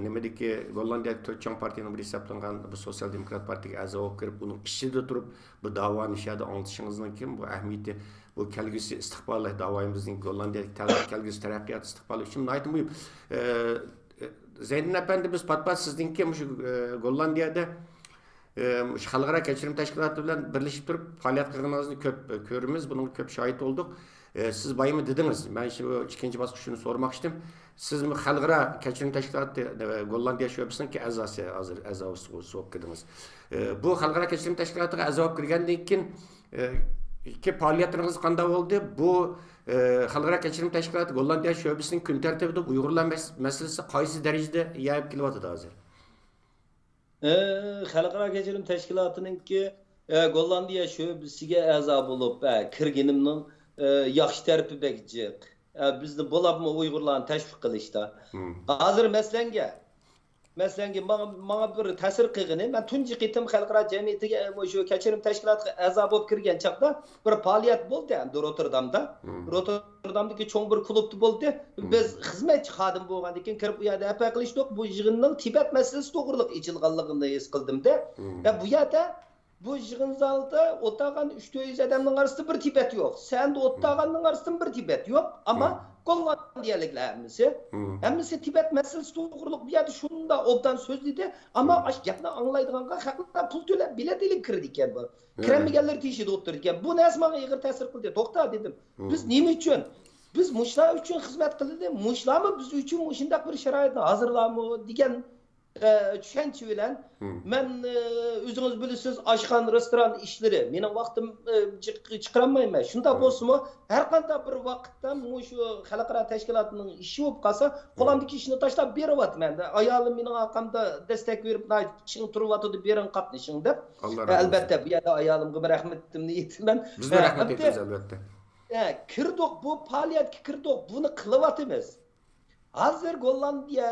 نېمىدىكى، گوللاندىيەدىكى تۆت چوڭ پارتىيەنىڭ بىرى ھېسابلانغان بۇ سوتسىيال دېموكرات پارتىيىگە ئەزا بولۇپ كىرىپ، ئۇنىڭ ئىچىدە تۇرۇپ، بۇ داۋانى شۇ يەردە ئاڭلىتىشىڭىزنىڭكى بۇ ئەھمىيىتى، بۇ كەلگۈسى ئىستىقبالى، داۋايىمىزنىڭ گوللاندىيەدىكى تەل-، كەلگۈسى تەرەققىيات ئىستىقبالى ئۈچۈن ناھايىتى مۇھىم. ئى، زەينىدىن ئەپەندى، بىز پات-پات سىزنىڭكى مۇشۇ، ئى، گوللاندىيەدە ئى، مۇشۇ خەلقئارا كەچۈرۈم تەشكىلاتى بىلەن بىرلىشىپ تۇرۇپ پائالىيەت قىلغىنىڭىزنى كۆپ، ئى، كۆرىمىز، بۇنىڭغا كۆپ شاھىت بولدۇق. ئى، سىز بايىمۇ دېدىڭىز، مەن شۇ ئىككىنچى باسقۇچ شۇنى سورىماقچى ئىدىم. سىزمۇ خەلقئارا كەچۈرۈم تەشكىلاتى، ئى، گوللاندىيە شۆبىسىنىڭكى ئەزاسى، ھازىر ئەزا بولۇپ كىردىڭىز. ئى، بۇ خەلقئارا كەچۈرۈم تەشكىلاتىغا ئەزا بولۇپ كىرگەندىن كېيىن، ئى، كېيىن پائالىيەتلىرىڭىز قانداق بولدى؟ بۇ، ئى، خەلقئارا كەچۈرۈم تەشكىلاتى گوللاندىيە شۆبىسىنىڭ كۈن تەرتىپىدە ئۇيغۇرلار مەس-، مەسىلىسى قايسى دەرىجىدە يايىپ كېلىۋاتىدۇ ھازىر؟ ئە، خەلقئارا كەچۈرۈم تەشكىلاتىنىڭكى، ئە، گوللاندىيە شۆبىسىگە ئەزا بولۇپ، ئە، كىرگىنىمنىڭ، ئە، ياخشى تەرىپى بەك جىق. ئە، بىزنى بولۇپمۇ ئۇيغۇرلارنى تەشۋىق قىلىشتا. ھازىر مەسىلەنگە، مەسىلەنگە ماڭا، ماڭا بىر تەسىر قىلغىنى، مەن تۇنجى قېتىم خەلقئارا جەمئىيىتىگە، مۇشۇ كەچۈرۈم تەشكىلاتىغا ئەزا بولۇپ كىرگەن چاغدا بىر پائالىيەت بولدى ئەمدى روتېردامدا. روتېردامدىكى چوڭ بىر كۇلۇبتا بولدى. بىز خىزمەتچى خادىم بولغاندىن كېيىن كىرىپ ئۇ يەردە ھەپە قىلىشتۇق. بۇ يىغىننىڭ تىبەت مەسىلىسى توغرىلىق ئېچىلغانلىقىنى ھېس قىلدىم-دە. ۋە بۇ يەردە بۇ يىغىن زالىدا ئولتۇرغان ئۈچ تۆت يۈز ئادەمنىڭ ئارىسىدا بىر تىبەت يوق. سەھنىدە ئولتۇرغاننىڭ ئارىسىدىمۇ بىر تىبەت يوق. ئەمما گوللاندىيەلىكلەر ھەممىسى، ھەممىسى تىبەت مەسىلىسى توغرىلىق بۇ يەردە شۇنداق ئوبدان سۆزلىدى. ئەمما ئاشۇ گەپنى ئاڭلايدىغانغا خەقلەر پۇل تۆلەپ بېلەت ئېلىپ كىرىدىكەن بۇ. كىرەلمىگەنلەر تېشىدا ئولتۇرىدىكەن. بۇ نەرسە ماڭا ئېغىر تەسىر قىلدى. توختا دېدىم. بىز نېمە ئۈچۈن؟ بىز مۇشۇلار ئۈچۈن خىزمەت قىلدى. مۇشۇلارمۇ بىز ئۈچۈن مۇشۇنداق بىر شارائىتنى ھازىرلارمۇ دېگەن، ئە، چۈشەنچە بىلەن مەن، ئە، ئۆزىڭىز بىلىسىز، ئاشخانا، رېستوران ئىشلىرى مېنىڭ ۋاقتىم، ئە، جىق-، چىقىرالمايمەن. شۇنداق بولسىمۇ، ھەر قانداق بىر ۋاقىتتا مۇشۇ خەلقئارا تەشكىلاتنىڭ ئىشى بولۇپ قالسا، قولۇمدىكى ئىشنى تاشلاپ بېرىۋاتىمەن. ئايالىم مېنىڭ ئارقامدا دەستەك بېرىپ، ناھايىتى چىڭ تۇرۇۋاتىدۇ، بېرىڭ قاتنىشىڭ دەپ. ئاللا ھە، رازى بولسۇن. ئەلبەتتە، بۇ يەردە ئايالىمغىمۇ رەھمىتىمنى ئېيتىمەن. بىزمۇ ھە، رەھمەت ئەمدى، ئېيتىمىز، ئەلۋەتتە. ھە، كىردۇق، بۇ پائالىيەتكە كىردۇق، بۇنى قىلىۋاتىمىز. ھازىر گوللاندىيە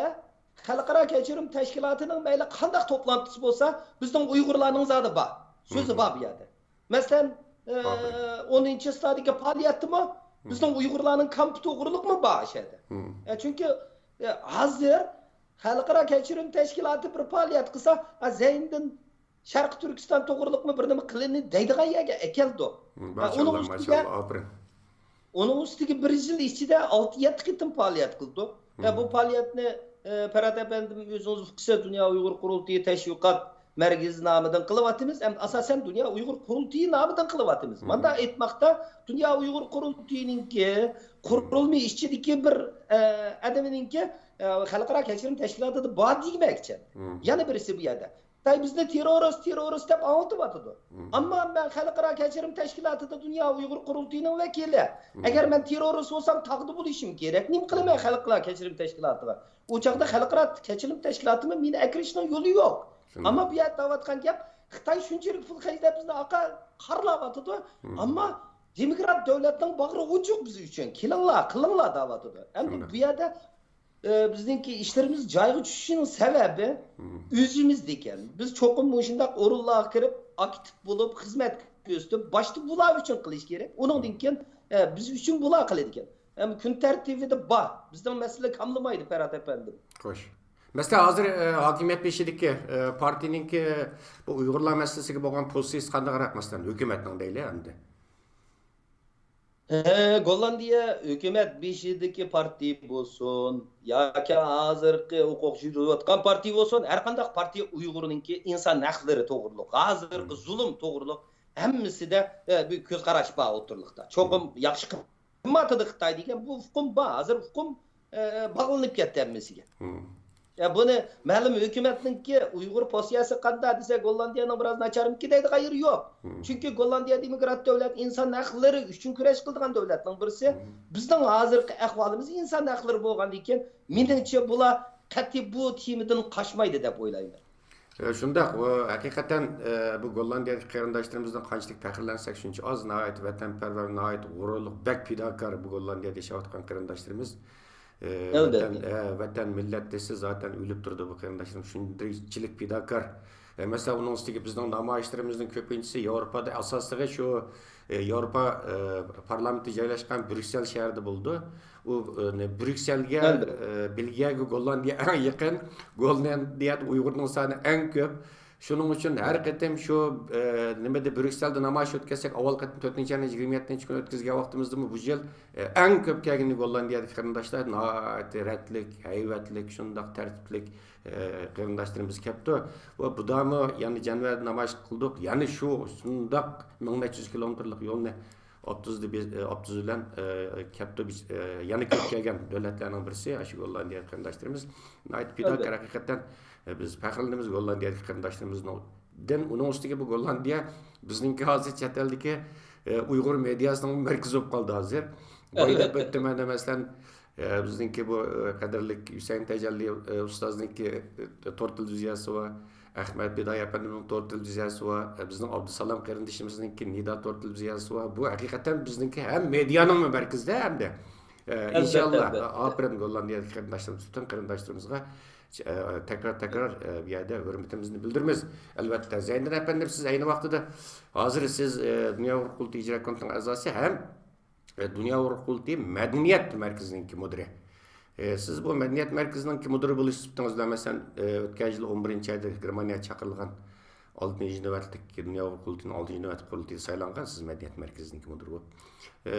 خەلقئارا كەچۈرۈم تەشكىلاتىنىڭ مەيلى قانداق توپلانتىسى بولسا، بىزنىڭ ئۇيغۇرلارنىڭ زادى بار. سۆزى بار بۇ يەردە. مەسىلەن، ئە، ئونىنچى چىسلادىكى پائالىيەتتىمۇ بىزنىڭ ئۇيغۇرلارنىڭ كامپى توغرۇلۇقمۇ بار ئۇ يەردە. ئە، چۈنكى، ئە، ھازىر خەلقئارا كەچۈرۈم تەشكىلاتى بىر پائالىيەت قىلسا، ئە، زەينىدىن شەرقىي تۈركىستان توغرۇلۇقمۇ بىر نېمە قىلىنى دەيدىغان يەرگە ئەكەلدۇق. ھە، ئۇنىڭ ماشاللا، ئۈستىگە، ماشاللا، ئاپىرىن. ئۇنىڭ ئۈستىگە بىر يىل ئىچىدە ئالتە، يەتتە قېتىم پائالىيەت قىلدۇق. ھە، بۇ پائالىيەتنى ئە، پەرھات ئەپەندىم، ئۆزىڭىز ئۇقىسىز، دۇنيا ئۇيغۇر قۇرۇلتىيى تەشۋىقات مەركىزى نامىدىن قىلىۋاتىمىز، ئەمدى ئاساسەن دۇنيا ئۇيغۇر قۇرۇلتىيى نامىدىن قىلىۋاتىمىز. مم. مانداق ئېيتماقتا، دۇنيا ئۇيغۇر قۇرۇلتىيىنىڭكى قۇرۇلما ئىچىدىكى بىر، ئە، ئادىمىنىڭكى، ئە، خەلقئارا كەچۈرۈم تەشكىلاتىدا بار دېمەكچى. مم. يەنە بىرسى بۇ يەردە. خىتاي بىزنى تېررورىست، تېررورىست دەپ ئاڭلىتىۋاتىدۇ. مم. ئەمما مەن خەلقئارا كەچۈرۈم تەشكىلاتىدا دۇنيا ئۇيغۇر قۇرۇلتىيىنىڭ ۋەكىلى. مم. ئەگەر مەن تېررورىست بولسام، تاغدا بولۇشۇم كېرەك. نېمە قىلىمەن خەلقئارا كەچۈرۈم تەشكىلاتىغا؟ ئۇ چاغدا خەلقئارا كەچۈرۈم تەشكىلاتىمۇ مېنى ئەكىرىشنىڭ يولى يوق. شۇنداق. ئەمما بۇ يەردە دەۋاتقان گەپ، خىتاي شۇنچىلىك پۇل خەجلەپ بىزنى ئارقا قارلاۋاتىدۇ. مم. ئەمما دېموكرات دۆلەتنىڭ باغرى ئوچۇق بىز ئۈچۈن. كېلىڭلار، قىلىڭلار دەۋاتىدۇ. ئەمدى شۇنداق. بۇ يەردە ئە، بىزنىڭكى ئىشلىرىمىز جايغا چۈشۈشىنىڭ سەۋەبى مم. ئۆزىمىز ئىكەن. بىز چوقۇم مۇشۇنداق ئورۇنلارغا كىرىپ، ئاكتىپ بولۇپ، خىزمەت كۆرسىتىپ، باشتا بۇلار ئۈچۈن قىلىش كېرەك. ئۇنىڭدىن كېيىن، ئە، بىز ئۈچۈن بۇلار قىلىدىكەن. ئەمما كۈن تەرتىپىدە بار. بىزنىڭ مەسىلە كاملىمايدۇ، پەرھات ئەپەندىم. خوش. مەسىلەن، ھازىر، ئە، ھاكىمىيەت بېشىدىكى، ئە، پارتىيىنىڭكى بۇ ئۇيغۇرلار مەسىلىسىگە بولغان پوزىتسىيىسى قانداقراق، مەسىلەن، ھۆكۈمەتنىڭ دەيلى ئەمدى؟ ھە، گوللاندىيە ھۆكۈمەت بېشىدىكى پارتىيە بولسۇن ياكى ھازىرقى ھوقۇق يۈرۈتۈۋاتقان پارتىيە بولسۇن، ھەرقانداق پارتىيە ئۇيغۇرنىڭكى ئىنسان ھەقلىرى توغرۇلۇق، ھازىرقى زۇلۇم توغرۇلۇق ھەممىسىدە، ئە، بىر كۆز قاراش بار ئوتتۇرىلىقتا. چوقۇم ياخشى قىلماقتا خىتاي دېگەن بۇ ئۇقۇم بار. ھازىر ئۇقۇم، ئە، باغلىنىپ كەتتى ھەممىسىگە. يا، بۇنى مەلۇم ھۆكۈمەتنىڭكى ئۇيغۇر پوزىتسىيەسى قانداق دېسە، گوللاندىيەنىڭ بىراز ناچارمىكى دەيدىغان يېرى يوق. مم. چۈنكى گوللاندىيە دېموكرات دۆلەت، ئىنسان ھەقلىرى ئۈچۈن كۈرەش قىلىدىغان دۆلەتنىڭ بىرسى. مم. بىزنىڭ ھازىرقى ئەھۋالىمىز ئىنسان ھەقلىرى بولغاندىن كېيىن، مېنىڭچە بۇلار قەتئىي بۇ تېمىدىن قاچمايدۇ دەپ ئويلايمەن. ئە، شۇنداق، ئۇ ھەقىقەتەن، ئە، بۇ گوللاندىيەدىكى قېرىنداشلىرىمىزدىن قانچىلىك پەخىرلەنسەك شۇنچە ئاز، ناھايىتى ۋەتەنپەرۋەر، ناھايىتى غۇرۇرلۇق، بەك پىداكار بۇ گوللاندىيەدە ياشاۋاتقان قېرىنداشلىرىمىز. ئە، ئەلۋەتتە. ۋەتەن، ئە، ۋەتەن مىللەت دېسە زاتەن ئۆلۈپ تۇرىدۇ بۇ قېرىنداشلىرىمىز، شۇنچىلىك پىداكار. ئە، مەسىلەن، ئۇنىڭ ئۈستىگە بىزنىڭ نامايىشلىرىمىزنىڭ كۆپىنچىسى ياۋروپادا، ئاساسلىقى شۇ، ئە، ياۋروپا، ئە، پارلامېنتى جايلاشقان بريۇكسېل شەھىرىدە بولىدۇ. ئۇ، ئە، نە-، بريۇكسېلگە، ئەلۋەتتە. ئە، بېلگىيەگە گوللاندىيە ئەڭ يېقىن، گوللاندىيەدە ئۇيغۇرنىڭ سانى ئەڭ كۆپ. شۇنىڭ ئۈچۈن ھەر قېتىم شۇ، ئە، نېمىدە، بريۇكسېلدا نامايىش ئۆتكۈزسەك، ئاۋۋال قېتىم تۆتىنچى ئاينىڭ يىگىرمە يەتتىنچى كۈنى ئۆتكۈزگەن ۋاقتىمىزدىمۇ بۇ يىل، ئە، ئەڭ كۆپ كەلگىنى گوللاندىيەدىكى قېرىنداشلار ناھايىتى رەتلىك، ھەيۋەتلىك، شۇنداق تەرتىپلىك، ئە، قېرىنداشلىرىمىز كەپتۇ. ۋە بۇدامۇ يەنە جەنۋەدە نامايىش قىلدۇق. يەنە شۇ شۇنداق مىڭ نەچچە يۈز كىلومېتىرلىق يولنى ئاپتوبۇستا بىز، ئە، ئاپتوبۇس بىلەن، ئە، كەپتۇ. بىز، ئە، يەنە كۆپ كەلگەن دۆلەتلەرنىڭ بىرسى، ئاشۇ گوللاندىيە قېرىنداشلىرىمىز. ناھايىتى پىداكار ئەلۋەتتە. ھەقىقەتەن. ئە، بىز پەخىرلىنىمىز گوللاندىيەدىكى قېرىنداشلىرىمىزنىڭدىن. ئۇنىڭ ئۈستىگە بۇ گوللاندىيە بىزنىڭكى ھازىر چەت ئەلدىكى، ئە، ئۇيغۇر مېدىياسىنىڭ مەركىزى بولۇپ قالدى ھازىر. بايا دەپ ئەلۋەتتە. ئۆتتۈم مەن، مەسىلەن، ئە، بىزنىڭكى بۇ، ئە، قەدىرلىك ھۈسەيىن تەجەللى، ئە، ئۇستازنىڭكى، ئە، تور تېلېۋىزىيەسى بار. ئەخمەت پىدائىي ئەپەندىمنىڭ تور تېلېۋىزىيەسى بار، بىزنىڭ ئابدۇسالام قېرىندىشىمىزنىڭكى نىدا تور تېلېۋىزىيەسى بار. بۇ ھەقىقەتەن بىزنىڭكى ھەم مېدىيانىڭمۇ مەركىزىدە ھەمدە، ئە، ئەلۋەتتە، ئىنشاللا، ئەلۋەتتە. ئاپىرىن گوللاندىيەدىكى قېرىنداشلىرىمىز، پۈتۈن قېرىنداشلىرىمىزغا، ئە، تەكرار، تەكرار، ئە، بۇ يەردە ھۆرمىتىمىزنى بىلدۈرىمىز. ئەلۋەتتە، زەينىدىن ئەپەندىم، سىز ئەينى ۋاقتىدا، ھازىر سىز، ئە، دۇنيا ئۇيغۇر قۇرۇلتىيى ئىجرا كومىتېتىنىڭ ئەزاسى ھەم دۇنيا ئۇيغۇر قۇرۇلتىيى مەدەنىيەت مەركىزىنىڭكى مۇدىرى. ئە، سىز بۇ مەدەنىيەت مەركىزىنىڭكى مۇدىرى بولۇش سۈپىتىڭىز بىلەن، مەسىلەن، ئە، ئۆتكەن يىل ئون بىرىنچى ئايدا گېرمانىيەگە چاقىرىلغان ئالتىنچى نۆۋەتلىك دۇنيا ئۇيغۇر قۇرۇلتىيىنىڭ ئالتىنچى نۆۋەتلىك قۇرۇلتىيىدا سايلانغان سىز مەدەنىيەت مەركىزىنىڭكى مۇدىرى بولۇپ. ئە،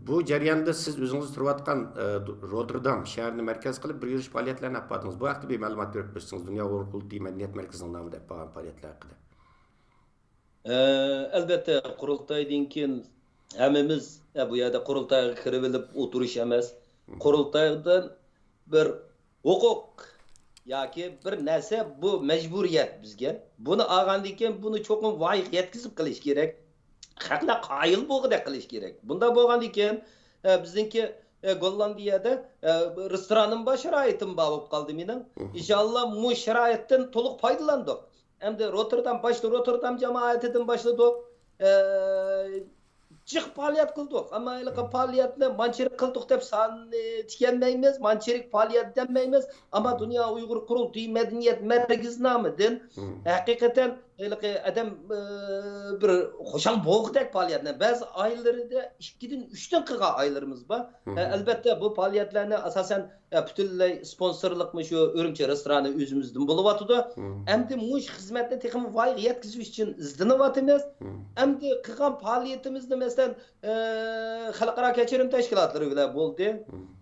بۇ جەرياندا سىز ئۆزىڭىز تۇرۇۋاتقان، ئە، روتېردام شەھىرىنى مەركەز قىلىپ بىر يۈرۈش پائالىيەتلەرنى ئېلىپ باردىڭىز. بۇ ھەقتە بىر مەلۇمات بېرىپ ئۆتسىڭىز، دۇنيا ئۇيغۇر قۇرۇلتىيى مەدەنىيەت مەركىزىنىڭ نامىدا ئېلىپ بارغان پائالىيەتلەر ھەققىدە. ئە، ئەلۋەتتە، قۇرۇلتايدىن كېيىن ھەممىمىز، ئە، بۇ يەردە قۇرۇلتايغا كىرىۋېلىپ ئولتۇرۇش ئەمەس. قۇرۇلتايدىن بىر ھوقۇق ياكى بىر نەرسە، بۇ مەجبۇرىيەت بىزگە. بۇنى ئالغاندىن كېيىن بۇنى چوقۇم ۋايىغا يەتكۈزۈپ قىلىش كېرەك. خەقلەر قايىل بولغۇدەك قىلىش كېرەك. بۇنداق بولغاندىن كېيىن، ئە، بىزنىڭكى، ئە، گوللاندىيەدە، ئە، رېستورانىم بار، شارائىتىم بار بولۇپ قالدى مېنىڭ. ئىنشاللا، مۇ شارائىتتىن تولۇق پايدىلاندۇق. ئەمدى روتېردام، باشتا روتېردام جامائىتىدىن باشلىدۇق. ئە، جىق پائالىيەت قىلدۇق. ئەمما ھېلىقى پائالىيەتنى مانچىلىك قىلدۇق دەپ ساننى تىكەلمەيمىز، مانچىلىك پائالىيەت دېمەيمىز. ئەمما دۇنيا ئۇيغۇر قۇرۇلتىيى مەدەنىيەت مەركىزى نامىدىن ھەقىقەتەن ھېلىقى ئادەم، ئى، بىر خۇشال بولغۇدەك پائالىيەتنى، بەزى ئائىلىلىرىدە ئىككىدىن، ئۈچتىن قىلغان ئائىلىلىرىمىز بار. ئە، ئەلبەتتە، بۇ پائالىيەتلەرنى ئاساسەن، ئە، پۈتۈنلەي سپونسورلۇق مۇشۇ ئۈرۈمچى رېستورانى ئۆزىمىزدىن بولۇۋاتىدۇ. ئەمدى مۇشۇ خىزمەتنى تېخىمۇ ۋايىغا يەتكۈزۈش ئۈچۈن ئىزدىنىۋاتىمىز. ئەمدى قىلغان پائالىيىتىمىزنى، مەسىلەن، ئى، خەلقئارا كەچۈرۈم تەشكىلاتلىرى بىلەن بولدى.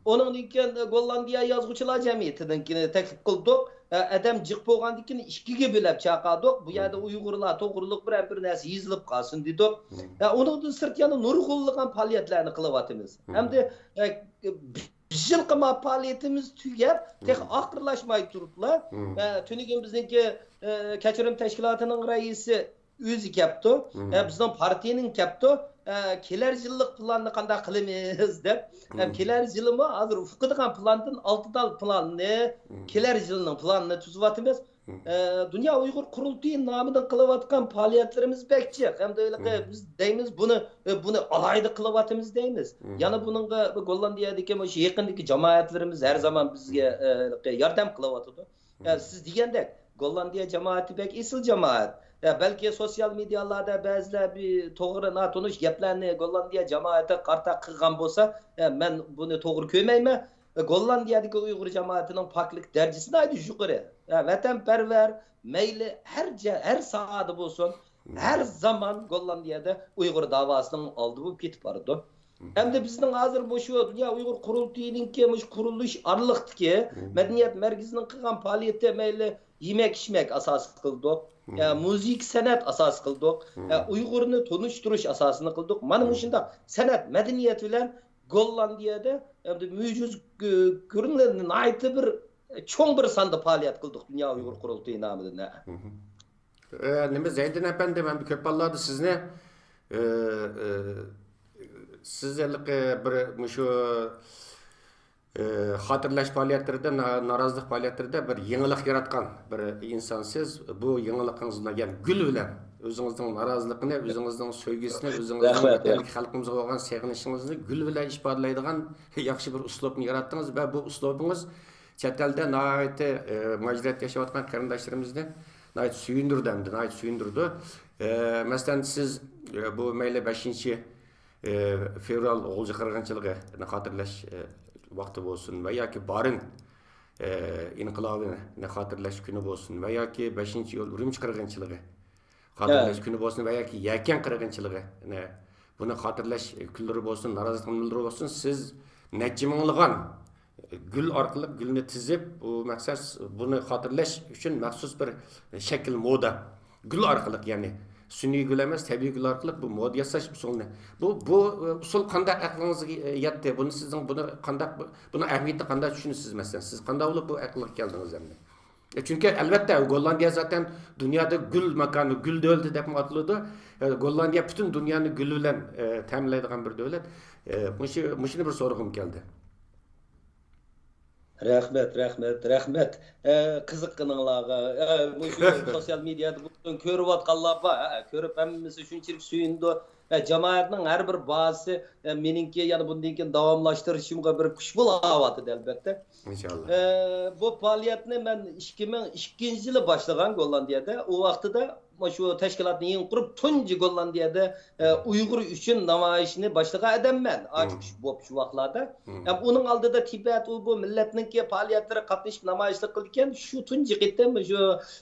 ئۇنىڭدىن كېيىن گوللاندىيە يازغۇچىلار جەمئىيىتىنىڭكىنى تەكلىپ قىلدۇق. ئە، ئادەم جىق بولغاندىن كېيىن ئىككىگە بۆلۈپ چاقىردۇق. بۇ يەردە ئۇيغۇرلار توغرۇلۇق بىرەر بىر نەرسە يېزىلىپ قالسۇن دېدۇق. ئە، ئۇنىڭدىن سىرت يەنە نۇرغۇنلىغان پائالىيەتلەرنى قىلىۋاتىمىز. ئەمدى، ئە، بىر يىلقى ما پائالىيىتىمىز تۈگەپ، تېخى ئاخىرلاشماي تۇرۇپلا، ئە، تۈنۈگۈن بىزنىڭكى، ئە، كەچۈرۈم تەشكىلاتىنىڭ رەئىسى ئۆزى كەپتۇ. ئە، بىزنىڭ پارتىيىنىڭ كەپتۇ. ئە، كېلەر يىللىق پىلاننى قانداق قىلىمىز دەپ. ئە، كېلەر يىلىمۇ ھازىر ئۇقىدىغان پىلاندىن ئالتە تال پىلاننى، كېلەر يىلنىڭ پىلانىنى تۈزۈۋاتىمىز. ئە، دۇنيا ئۇيغۇر قۇرۇلتىيى نامىدىن قىلىۋاتقان پائالىيەتلىرىمىز بەك جىق. ھەمدە ھېلىقى بىز دەيمىز، بۇنى، ئە، بۇنى ئالاھىدە قىلىۋاتىمىز دەيمىز. يەنە بۇنىڭغا بۇ گوللاندىيەدىكى مۇشۇ يېقىندىكى جامائەتلىرىمىز ھەر زامان بىزگە، ئە، ھېلىقى ياردەم قىلىۋاتىدۇ. يا، سىز دېگەندەك، گوللاندىيە جامائىتى بەك ئېسىل جامائەت. يا، بەلكى سوتسىيال مېدىيالاردا بەزىلەر بىر توغرا ناتونۇش گەپلەرنى گوللاندىيە جامائىتىگە قارىتا قىلغان بولسا، يا، مەن بۇنى توغرا كۆرمەيمەن. گوللاندىيەدىكى ئۇيغۇر جامائىتىنىڭ پاكلىق دەرىجىسى ناھايىتى يۇقىرى. يا، ۋەتەنپەرۋەر، مەيلى ھەر جە-، ھەر ساھەدە بولسۇن، ھەر زامان گوللاندىيەدە ئۇيغۇر داۋاسىنىڭ ئالدى بولۇپ كېتىپ بارىدۇ. ئەمدى بىزنىڭ ھازىر مۇشۇ دۇنيا ئۇيغۇر قۇرۇلتىيىنىڭكى مۇشۇ قۇرۇلۇش ئارىلىقتىكى مەدەنىيەت مەركىزىنىڭ قىلغان پائالىيىتى مەيلى يېمەك-ئىچمەك ئاساسى قىلدۇق، يا مۇزىكا، سەنئەت ئاساسى قىلدۇق، يا ئۇيغۇرنى تونۇشتۇرۇش ئاساسىنى قىلدۇق. مانا مۇشۇنداق سەنئەت، مەدەنىيەت بىلەن گوللاندىيەدە ئەمدى مۆجىزە كۆ-، كۆرۈنگەن ناھايىتى بىر چوڭ بىر ساندا پائالىيەت قىلدۇق دۇنيا ئۇيغۇر قۇرۇلتىيى نامىدىن. ئە، نېمە، زەيدىن ئەپەندى، مەن كۆپ ھاللاردا سىزنى، ئە، ئە، سىز ھېلىقى بىر مۇشۇ، ئە، خاتىرىلەش پائالىيەتلىرىدە، نا-، نارازىلىق پائالىيەتلىرىدە بىر يېڭىلىق ياراتقان بىر ئىنسانسىز. بۇ يېڭىلىقىڭىزنى، يەنى گۈل بىلەن ئۆزىڭىزنىڭ نارازىلىقىنى، ئۆزىڭىزنىڭ سۆيگۈسىنى، ئۆزىڭىزنىڭ ۋەتەندىكى خەلقىمىزغا بولغان سېغىنىشىڭىزنى گۈل بىلەن ئىپادىلەيدىغان ياخشى بىر ئۇسلۇبنى ياراتتىڭىز ۋە بۇ ئۇسلۇبىڭىز چەت ئەلدە ناھايىتى، ئە، مۇھاجىرەتتە ياشاۋاتقان قېرىنداشلىرىمىزنى ناھايىتى سۆيۈندۈردى ئەمدى، ناھايىتى سۆيۈندۈردى. ئە، مەسىلەن، سىز، ئە، بۇ مەيلى بەشىنچى، ئە، فېۋرال غۇلجا قىرغىنچىلىقىنى خاتىرىلەش، ئە، ۋاقتى بولسۇن ۋە ياكى بارىن، ئە، ئىنقىلابىنى خاتىرىلەش كۈنى بولسۇن ۋە ياكى بەشىنچى ئىيۇل ئۈرۈمچى قىرغىنچىلىقى خاتىرىلەش كۈنى بولسۇن ۋە ياكى يەكەن قىرغىنچىلىقى، يەنى بۇنى خاتىرىلەش كۈنلىرى بولسۇن، نارازىلىق كۈنلىرى بولسۇن، سىز نەچچە مىڭلىغان گۈل ئارقىلىق، گۈلنى تىزىپ، بۇ مەقسەت، بۇنى خاتىرىلەش ئۈچۈن مەخسۇس بىر شەكىل، مودا. گۈل ئارقىلىق، يەنى سۈنئىي گۈل ئەمەس، تەبىئىي گۈل ئارقىلىق بۇ مودا ياساش ئۇسۇلىنى. بۇ، بۇ ئۇسۇل قانداق ئەقلىڭىزگە يەتتى؟ بۇنى سىزنىڭ، بۇنى قانداق، بۇنىڭ ئەھمىيىتىنى قانداق چۈشىنىسىز، مەسىلەن؟ سىز قانداق بولۇپ بۇ ئەقىلگە كەلدىڭىز ئەمدى؟ ئە، چۈنكى، ئەلۋەتتە، گوللاندىيە زاتەن دۇنيادا گۈل ماكانى، گۈل دۆلىتى دەپمۇ ئاتىلىدۇ. ئە، گوللاندىيە پۈتۈن دۇنيانى گۈل بىلەن، ئە، تەمىنلەيدىغان بىر دۆلەت. ئە، مۇشۇ، مۇشۇنى بىر سورىغۇم كەلدى. رەھمەت، رەھمەت، رەھمەت. ئە، قىزىققىنىڭلارغا، ئە، مۇشۇ سوتسىيال مېدىيادا بولسۇن، كۆرۈۋاتقانلار بار. ئە، كۆرۈپ ھەممىسى شۇنچىلىك سۆيۈندى. ئە، جامائەتنىڭ ھەر بىر بازىسى، ئە، مېنىڭكى يەنە بۇندىن كېيىن داۋاملاشتۇرۇشۇمغا بىر كۈچ بولاۋاتىدۇ، ئەلۋەتتە. ئىنشاللا. ئە، بۇ پائالىيەتنى مەن ئىككى مىڭ ئىككىنچى يىلى باشلىغان گوللاندىيەدە. ئۇ ۋاقتىدا مۇشۇ تەشكىلاتنى يېڭى قۇرۇپ، تۇنجى گوللاندىيەدە، ئە، ئۇيغۇر ئۈچۈن نامايىشنى باشلىغان ئادەم مەن. ئاچقۇچ بولۇپ شۇ ۋاقىتلاردا. ھەم ئۇنىڭ ئالدىدا تىبەت، ئۇ بۇ مىللەتنىڭكى پائالىيەتلىرىگە قاتنىشىپ نامايىشلىق قىلىدىكەن. شۇ تۇنجى قېتىم شۇ،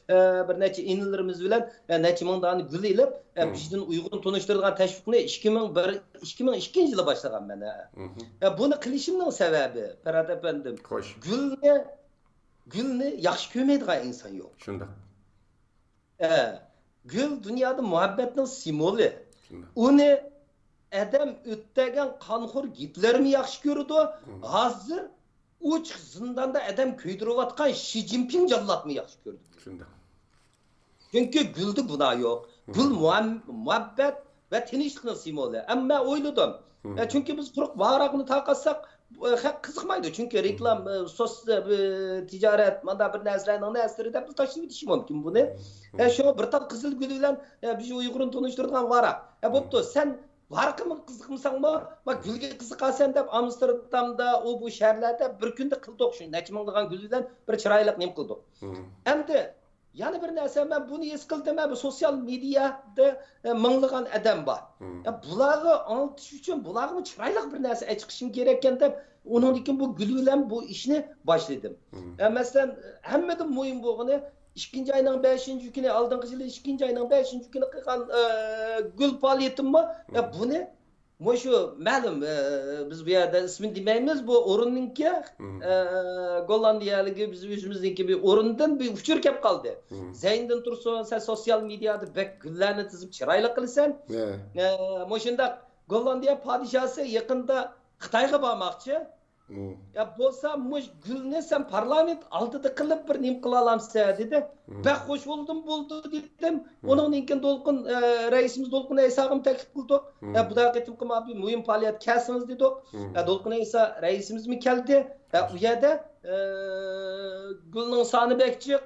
ئە، بىر نەچچە ئىنىلىرىمىز بىلەن، ئە، نەچچە مىڭ دانە گۈل ئېلىپ، ئە، بىزدىن ئۇيغۇرنى تونۇشتۇرىدىغان تەشۋىقنى ئىككى مىڭ بىر، ئىككى مىڭ ئىككىنچى يىلى باشلىغان مەن. ئە، بۇنى قىلىشىمنىڭ سەۋەبى، پەرھات ئەپەندىم، خوش. گۈلنى، گۈلنى ياخشى كۆرمەيدىغان ئىنسان يوق. شۇنداق. ئە، گۈل دۇنيادا مۇھەببەتنىڭ سىمۋولى. شۇنداق. ئۇنى ئادەم ئۆتەگەن قانخور گىتلېرمۇ ياخشى كۆرىدۇ. ھازىر ئوچۇق زىنداندا ئادەم كۆيدۈرۈۋاتقان شى جىنپىڭ جاللاتمۇ ياخشى كۆرىدۇ. شۇنداق. چۈنكى گۈلدە گۇناھ يوق. گۈل مۇھەم-، مۇھەببەت ۋە تىنچلىقنىڭ سىمۋولى. ئەمما مەن ئويلىدىم. ئە، چۈنكى بىز قۇرۇق ۋاراقنى تارقاتساق، ئە، خەق قىزىقمايدۇ. چۈنكى رېكلام، ئە، سوس-، ئە، بى-، تىجارەت، مانداق بىر نەرسىلەرنىڭ نەرسىلىرى دەپ بىز تاشلىۋېتىشى مۇمكىن بۇنى. ئە، شۇڭا بىر تال قىزىل گۈل بىلەن، ئە، بىز ئۇيغۇرنى تونۇشتۇرىدىغان ۋاراق. ئە، بوپتۇ، سەن ۋاراققىمۇ قىزىقمىساڭمۇ، ما گۈلگە قىزىقارسەن دەپ ئامستېردامدا، ئۇ بۇ شەھەرلەردە بىر كۈندە قىلدۇق شۇ نەچچە مىڭلىغان گۈل بىلەن بىر چىرايلىق نېمە قىلدۇق. ئەمدى يەنە بىر نەرسە، مەن بۇنى ھېس قىلدىم، مەن بۇ سوتسىيال مېدىيەدە، ئە، مىڭلىغان ئادەم بار. مم. يا، بۇلارغا ئاڭلىتىش ئۈچۈن بۇلارغىمۇ چىرايلىق بىر نەرسە ئەچىقىشىم كېرەككەن دەپ، ئۇنىڭدىن كېيىن بۇ گۈل بىلەن بۇ ئىشنى باشلىدىم. مم. يا، مەسىلەن، ھەممىدىن مۇھىم بولغىنى، ئىككىنچى ئاينىڭ بەشىنچى كۈنى، ئالدىنقى يىلى ئىككىنچى ئاينىڭ بەشىنچى كۈنى قىلغان، ئە، گۈل پائالىيىتىممۇ، يا، مم. بۇنى مۇشۇ مەلۇم، ئە، بىز بۇ يەردە ئىسمىنى دېمەيمىز، بۇ ئورۇننىڭكى، مم. ئە، گوللاندىيەلىكى بىز ئۆزىمىزنىڭكى بىر ئورۇندىن بىر ئۇچۇر كەپ قالدى. مم. زەينىدىن تۇرسۇن، سەن سوتسىيال مېدىيادا بەك گۈللەرنى تىزىپ چىرايلىق قىلىسەن. يا. ئە، مۇشۇنداق گوللاندىيە پادىشاسى يېقىندا خىتايغا بارماقچى. مم. يا بولسا مۇش گۈلنى سەن پارلامېنت ئالدىدا قىلىپ بىر نېمە قىلالامسەن دېدى. مم. بەك خوش بولدۇم، بولدى دېدىم. مم. ئۇنىڭدىن كېيىن دولقۇن، ئە، رەئىسىمىز دولقۇن ئەيساغىمۇ تەكلىپ قىلدۇق. مم. ئە، بۇ قېتىمقى مۇ-، مۇھىم پائالىيەت كەلسىڭىز دېدۇق. مم. ئە، دولقۇن ئەيسا رەئىسىمىزمۇ كەلدى. ئە، ئۇ يەردە، ئە، گۈلنىڭ سانى بەك جىق.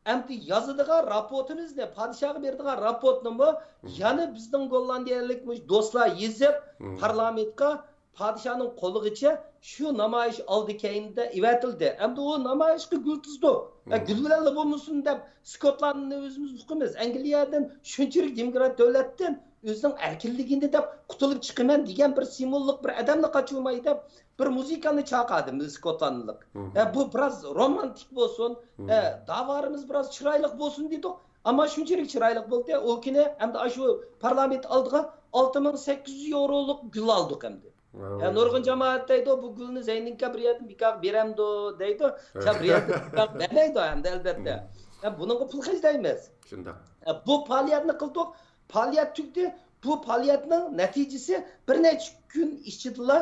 ئەمدى يازىدىغان راپورتىمىزنى، پادىشاھقا بېرىدىغان راپورتنىمۇ مم. يەنە بىزنىڭ گوللاندىيەلىك مۇشۇ دوستلار يېزىپ، مم. پارلامېنتقا پادىشاھنىڭ قولىغىچە شۇ نامايىش ئالدى كەينىدە ئېۋەتىلدى. ئەمدى ئۇ نامايىشقا گۈل تىزدۇق. ئە، مم. گۈل بىلەنلا بولمىسۇن دەپ، سكوتلاندنى ئۆزىمىز ئۇقىمىز. ئەنگلىيەدىن شۇنچىلىك دېموكرات دۆلەتتىن ئۆزىنىڭ ئەركىنلىكىنى دەپ قۇتۇلۇپ چىقىمەن دېگەن بىر سىمۋوللۇق بىر ئادەمنى قاچۇرماي دەپ، بىر مۇزىكانى چاقىردىم، سكوتلاندلىق. مم. ئە، بۇ بىراز رومانتىك بولسۇن، مم. ئە، داۋارىمىز بىراز چىرايلىق بولسۇن دېدۇق. ئەمما شۇنچىلىك چىرايلىق بولدى. ئۇ كۈنى ئەمدى ئاشۇ پارلامېنت ئالدىغا ئالتە مىڭ سەككىز يۈز يورولۇق گۈل ئالدۇق ئەمدى. ۋاي، يا، ۋاي، نۇرغۇن ۋاي. جامائەت دەيدۇ، بۇ گۈلنى زەينىڭكە بىر يەردىن بىكار بېرەمدۇ دەيدۇ. يا، بىر يەردىن بىكار بەرمەيدۇ ئەمدى، ئەلۋەتتە. مم. يا، بۇنىڭغا پۇل خەجلەيمىز. شۇنداق. يا، بۇ پائالىيەتنى قىلدۇق. پائالىيەت تۈگىدى. بۇ پائالىيەتنىڭ نەتىجىسى بىر نەچچە كۈن ئىچىدىلا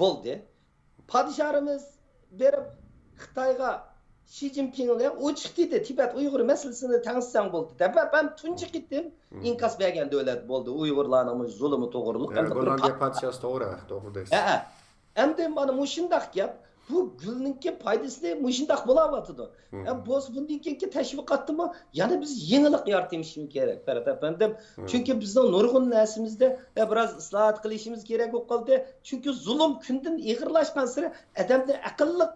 بولدى. پادىشاھىمىز بېرىپ خىتايغا شى جىنپىڭ بىلەن ئوچۇق دېدى، تىبەت ئۇيغۇر مەسىلىسىنى تەڭشىسەڭ بولدى دەپ، ھەم تۇنجى قېتىم مم. ئىنكاس بەرگەن دۆلەت بولدى ئۇيغۇرلارنىڭ زۇلۇمى توغرۇلۇق. ھە، ئەمدى بىر گوللاندىيە پا-، پادىشاھى توغرا، توغرا دەيسىز. ھە، ھە. ئەمدى مانا مۇشۇنداق گەپ، بۇ گۈلنىڭكى پايدىسى مۇشۇنداق بولاۋاتىدۇ. مم. ھە، بولسا بۇندىن كېيىنكى تەشۋىقاتتىمۇ يەنە بىز يېڭىلىق يارىتىشىمىز كېرەك، پەرھات ئەپەندىم. مم. چۈنكى بىزنىڭ نۇرغۇن نەرسىمىزدە، ھە، بىراز ئىسلاھات قىلىشىمىز كېرەك بولۇپ قالدى. چۈنكى زۇلۇم كۈندىن ئېغىرلاشقانسېرى ئادەمنى ئەقىللىق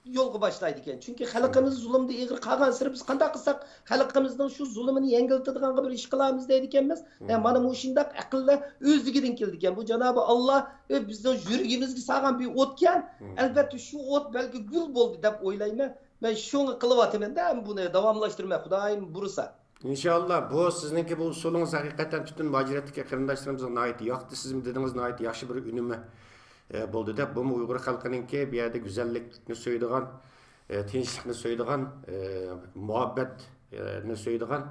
يولغا باشلايدىكەن. چۈنكى خەلقىمىز زۇلۇمدا ئېغىر قالغانسېرى بىز قانداق قىلساق خەلقىمىزنىڭ شۇ زۇلۇمىنى يەڭگىللىتىدىغانغا بىر ئىش قىلارمىز دەيدىكەنمىز. مم. ھە، مانا مۇشۇنداق ئەقىللەر ئۆزلۈكىدىن كېلىدىكەن. بۇ جانابى ئاللا، ئۆ، بىزنىڭ يۈرىكىمىزگە سالغان بىر ئوتكەن. مم. ئەلۋەتتە شۇ ئوت بەلكى گۈل بولدى دەپ ئويلايمەن. مەن شۇڭا قىلىۋاتىمەن-دە، بۇنى داۋاملاشتۇرىمەن، خۇدايىم بۇيرۇسا. ئىنشاللا، بۇ سىزنىڭكى بۇ ئۇسۇلىڭىز ھەقىقەتەن پۈتۈن مۇھاجىرەتتىكى قېرىنداشلىرىمىزغا ناھايىتى ياقتى. سىزمۇ دېدىڭىز، ناھايىتى ياخشى بىر ئۈنۈمى، ئە، بولدى دەپ. بۇمۇ ئۇيغۇر خەلقىنىڭكى بۇ يەردە گۈزەللىكنى سۆيىدىغان، ئە، تىنچلىقنى سۆيىدىغان، ئە، مۇھەببەتنى سۆيىدىغان،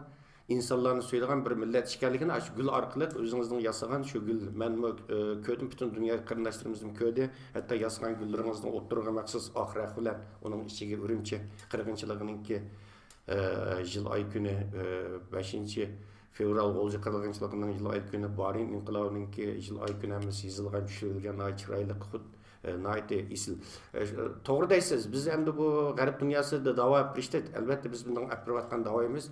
ئىنسانلارنى سۆيىدىغان بىر مىللەت ئىكەنلىكىنى ئاشۇ گۈل ئارقىلىق ئۆزىڭىزنىڭ ياسىغان شۇ گۈل، مەنمۇ، ئە، كۆردۈم، پۈتۈن دۇنيا قېرىنداشلىرىمىزمۇ كۆردى. ھەتتا ياسىغان گۈللىرىڭىزنىڭ ئوتتۇرىغا مەخسۇس ئاق رەخ بىلەن ئۇنىڭ ئىچىگە ئۈرۈمچى قىرغىنچىلىقىنىڭكى ئى، يىل ئاي كۈنى، ئى، بەشىنچى فېۋرال غۇلجا قىرغىنچىلىقىنىڭ يىل ئاي كۈنى، بارىن ئىنقىلابىنىڭكى يىل ئاي كۈنى ھەممىسى يېزىلغان، چۈشۈرۈلگەن، ناھايىتى چىرايلىق، خۇد-، ئى، ناھايىتى ئېسىل. ئى، توغرا دەيسىز، بىز ئەمدى بۇ غەرب دۇنياسىدا داۋا ئېلىپ بېرىشتا، ئەلۋەتتە، بىز بۇنىڭ ئېلىپ بېرىۋاتقان داۋايىمىز،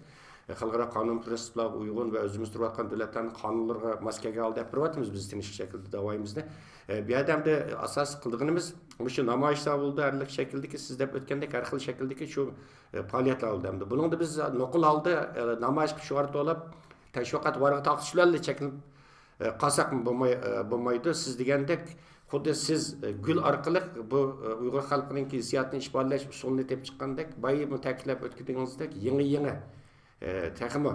ئى، خەلقئارا قانۇن پىرىنسىپلارغا ئۇيغۇن ۋە ئۆزىمىز تۇرۇۋاتقان دۆلەتلەرنىڭ قانۇنلىرىغا ماس كەلگەن ھالدا ئېلىپ بېرىۋاتىمىز بىز تىنچلىق شەكىلدە داۋايىمىزنى. ئى، بۇ يەردە ئەمدى ئاساسىي قىلىدىغىنىمىز مۇشۇ نامايىشلار بولدى، ھەر خىل شەكىلدىكى، سىز دەپ ئۆتكەندەك، ھەر خىل شەكىلدىكى شۇ ئە، پائالىيەتلەر بولدى. ئەمدى بۇنىڭدا بىز نوقۇل ھالدا، ئە، نامايىشقا شوئار توۋلاپ، تەشۋىقات ۋارىقى تارقىتىش بىلەنلا چەكلىنىپ، ئە، قالساق بولماي-، ئە، بولمايدۇ. سىز دېگەندەك، خۇددى سىز، ئە، گۈل ئارقىلىق بۇ، ئە، ئۇيغۇر خەلقىنىڭكى ھېسسىياتىنى ئىپادىلەش ئۇسۇلىنى تېپىپ چىققاندەك، بايىمۇ تەكىتلەپ ئۆتكىنىڭىزدەك، يېڭى-يېڭى، ئە، تېخىمۇ،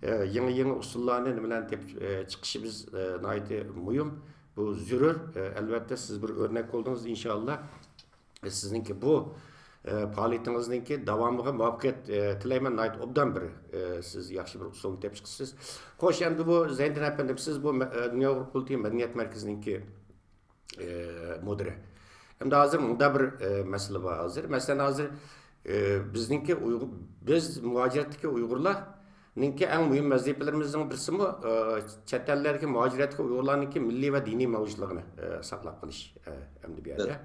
ئە، يېڭى-يېڭى ئۇسۇللارنى، نېمىلەرنى تېپىپ، ئە، چىقىشىمىز، ئە، ناھايىتى مۇھىم. بۇ زۆرۈر. ئە، ئەلۋەتتە، سىز بىر ئۆرنەك بولدىڭىز، ئىنشائاللا. سىزنىڭكى بۇ، ئە، پائالىيىتىڭىزنىڭكى داۋامىغا مۇۋەپپەقىيەت، ئە، تىلەيمەن. ناھايىتى ئوبدان بىر، ئە، سىز ياخشى بىر ئۇسۇلنى تېپىپ چىقىپسىز. خوش، ئەمدى بۇ زەينىدىن ئەپەندىم، سىز بۇ مە-، ئە، دۇنيا ئۇيغۇر قۇرۇلتىيى مەدەنىيەت مەركىزىنىڭكى، ئە، مۇدىرى. ئەمدى ھازىر مۇندا بىر، ئە، مەسىلە بار ھازىر. مەسىلەن، ھازىر، ئە، بىزنىڭكى ئۇيغۇر، بىز مۇھاجىرەتتىكى ئۇيغۇرلار نىڭكى ئەڭ مۇھىم ۋەزىپىلىرىمىزنىڭ بىرسىمۇ، ئى، چەت ئەللەردىكى مۇھاجىرەتتىكى ئۇيغۇرلارنىڭكى مىللىي ۋە دىنىي مەۋجۇتلۇقىنى، ئى، ساقلاپ قېلىش، ئى، ئەمدى بۇ يەردە.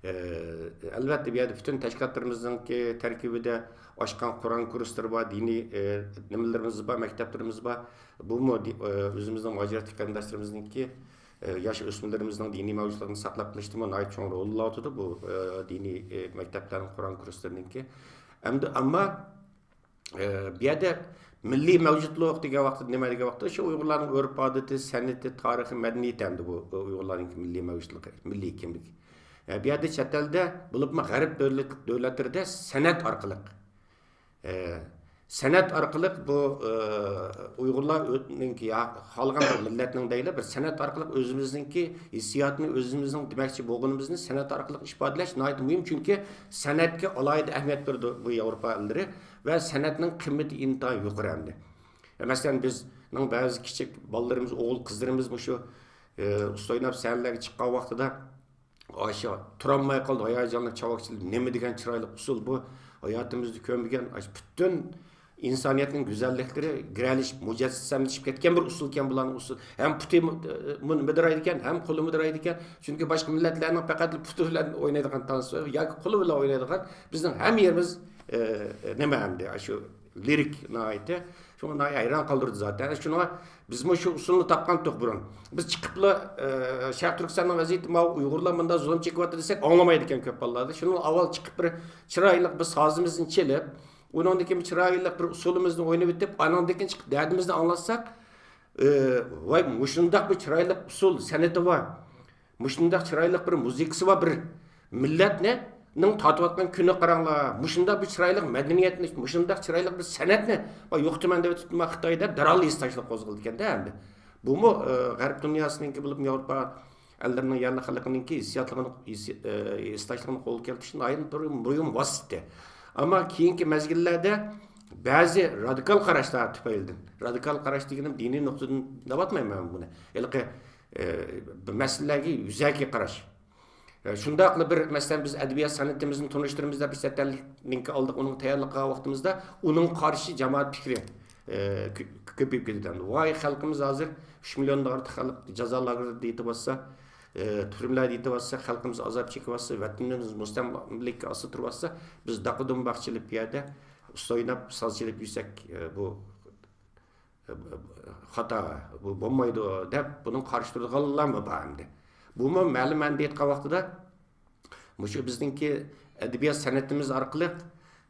ئى، ئەلۋەتتە، بۇ يەردە پۈتۈن تەشكىلاتلىرىمىزنىڭكى تەركىبىدە ئاچقان قۇرئان كۇرسلىرى بار، دىنىي، ئى، نېمىلىرىمىز بار، مەكتەپلىرىمىز بار. بۇمۇ دى-، ئى، ئۆزىمىزنىڭ مۇھاجىرەتتىكى قېرىنداشلىرىمىزنىڭكى، ئى، ياش ئۆسمۈرلىرىمىزنىڭ دىنىي مەۋجۇتلۇقىنى ساقلاپ قېلىشتىمۇ ناھايىتى چوڭ رول ئويناۋاتىدۇ بۇ، ئى، دىنىي، ئى، مەكتەپلەرنىڭ قۇرئان كۇرسلىرىنىڭكى. ئەمدى ئەمما، ئە، بۇ يەردە مىللىي مەۋجۇتلۇق دېگەن ۋاقىتتا نېمە دېگەن ۋاقىتتا، شۇ ئۇيغۇرلارنىڭ ئۆرپ-ئادىتى، سەنئىتى، تارىخى، مەدەنىيىتى ھەمدە بۇ ئۇيغۇرلارنىڭكى مىللىي مەۋجۇتلۇقى، مىللىي كىملىكى. ئە، بۇ يەردە چەت ئەلدە، بولۇپمۇ غەرب دۆلەت-، دۆلەتلىرىدە سەنئەت ئارقىلىق، ئە، سەنئەت ئارقىلىق بۇ، ئە، ئۇيغۇرلار ئۆ-، نىڭكى يا خالىغان بىر مىللەتنىڭ دەيلى، بىر سەنئەت ئارقىلىق ئۆزىمىزنىڭكى ھېسسىياتىنى، ئۆزىمىزنىڭ دېمەكچى بولغىنىمىزنى سەنئەت ئارقىلىق ئىپادىلەش ناھايىتى مۇھىم، چۈنكى سەنئەتكە ئالاھىدە ئەھمىيەت بېرىدۇ بۇ ياۋروپا ئەللىرى ۋە سەنئەتنىڭ قىممىتى ئىنتايىن يۇقىرى ئەمدى. مەسىلەن، بىزنىڭ بەزى كىچىك بالىلىرىمىز، ئوغۇل قىزلىرىمىز مۇشۇ، ئە، ئۇستا ئويناپ سەھنىلەرگە چىققان ۋاقتىدا، ئاشۇ تۇرالماي قالدى، ھاياجانلىق چاۋاك چېلىپ، نېمە دېگەن چىرايلىق ئۇسسۇل بۇ، ھاياتىمىزدا كۆرمىگەن، ئاشۇ پۈتۈن ئىنسانىيەتنىڭ گۈزەللىكلىرى گىرەلىشىپ، مۇجەسسەملىشىپ كەتكەن بىر ئۇسسۇلكەن بۇلارنىڭ ئۇسسۇلى. ھەم پۇتى مۇ-، مۇ-، مىدىرايدىكەن، ھەم قولى مىدىرايدىكەن. چۈنكى باشقا مىللەتلەرنىڭ پەقەت پۇتى بىلەن ئوينايدىغان تانسا ياكى قولى بىلەن ئوينايدىغان، بىزنىڭ ھەممە يېرىمىز، ئە، نېمە ئەمدى، ئاشۇ لىرىك ناھايىتى. شۇڭا ناھايىتى ھەيران قالدۇرىدۇ زاتەن. شۇنىڭغا بىزمۇ شۇ ئۇسۇلنى تاپقانتۇق بۇرۇن. بىز چىقىپلا، ئە، شەرقىي تۈركىستاننىڭ ۋەزىيىتى ماۋۇ، ئۇيغۇرلار مۇنداق زۇلۇم چېكىۋاتىدۇ دېسەك، ئاڭلىمايدىكەن كۆپ ھاللاردا. شۇنىڭ ئاۋۋال چىقىپ بىر چىرايلىق بىر سازىمىزنى چېلىپ، ئۇنىڭدىن كېيىن بىر چىرايلىق بىر ئۇسسۇلىمىزنى ئوينىۋېتىپ، ئانىڭدىن كېيىن چىقىپ دەردىمىزنى ئاڭلاتساق، ئى، ۋاي، مۇشۇنداق بىر چىرايلىق ئۇسسۇل سەنئىتى بار، مۇشۇنداق چىرايلىق بىر مۇزىكىسى بار بىر مىللەتنى، نىڭ تارتىۋاتقان كۈنىگە قاراڭلار، مۇشۇنداق بىر چىرايلىق مەدەنىيەتنى، مۇشۇنداق چىرايلىق بىر سەنئەتنى، ۋاي، يوقىتىمەن دەۋېتىپتىما خىتاي دەپ، دەرھال ھېسداشلىق قوزغىدىكەن-دە ئەمدى. بۇمۇ، ئى، غەرب دۇنياسىنىڭكى بولۇپمۇ ياۋروپا ئەللىرىنىڭ يەرلىك خەلقىنىڭكى ھېسسىياتلىقىنى، ھېسسى-، ئى، ھېسداشلىقىنى قولغا كەلتۈرۈشتىن ئايرىم بىر مۇھىم ۋاسىتە. ئەمما كېيىنكى مەزگىللەردە بەزى رادىكال قاراشلار تۈپەيلىدىن، رادىكال قاراش دېگىنىم دىنىي نۇقتىدىن دەۋاتمايمەن مەن بۇنى. ھېلىقى، ئى، بىر مەسىلىلەرگە يۈزەكى قاراش. ئى، شۇنداقلا بىر، مەسىلەن، بىز ئەدەبىيات سەنئىتىمىزنى تونۇشتۇرىمىز دەپ بىر چەت ئەلنىڭكى ئالدىغا ئۇنىڭ تەييارلىق قىلغان ۋاقتىمىزدا، ئۇنىڭغا قارشى جامائەت پىكرى، ئى، كۆ-، كۆپىيىپ كېتىدۇ. ۋاي، خەلقىمىز ھازىر ئۈچ مىليوندىن ئارتۇق خەلق جازا لاگېرىدا يېتىۋاتسا، ئى، تۈرمىلەردە يېتىۋاتسا، خەلقىمىز ئازاب چېكىۋاتسا، ۋەتىنىمىز مۇستەملىكە ئاستىدا تۇرۇۋاتسا، بىز داقا دۇمباق چېلىپ بۇ يەردە ئۇسسۇل ئويناپ، ساز چېلىپ يۈرسەك، ئى، بۇ، ئى، خاتا، بۇ بولمايدۇ دەپ بۇنىڭغا قارشى تۇرىدىغانلارمۇ بار ئەمدى. بۇمۇ مەلۇم مەنىدە ئېيتقان ۋاقتىدا، مۇشۇ بىزنىڭكى ئەدەبىيات سەنئىتىمىز ئارقىلىق،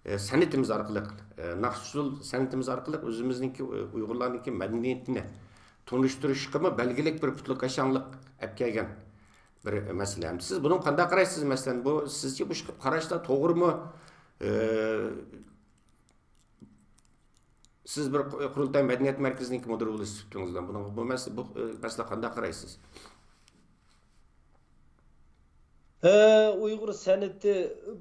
ئە، سەنئىتىمىز ئارقىلىق، ئە، ناخشا-ئۇسسۇل سەنئىتىمىز ئارقىلىق ئۆزىمىزنىڭكى، ئۇ-، ئۇيغۇرلارنىڭكى مەدەنىيىتىنى تونۇشتۇرۇشقىمۇ بەلگىلىك بىر پۇتلۇق كاشاڭلىق ئەپ كەلگەن بىر مەسىلە. سىز بۇنىڭغا قانداق قارايسىز؟ مەسىلەن، بۇ سىزچە بۇ قاراشلار توغرىمۇ؟ ئە، سىز بىر قۇرۇلتاي مەدەنىيەت مەركىزىنىڭكى مۇدىرى بولۇش سۈپىتىڭىز بىلەن بۇنىڭغا، بۇ مەسىلە، بۇ، ئە، مەسىلىگە قانداق قارايسىز؟ ھە، ئۇيغۇر سەنئىتى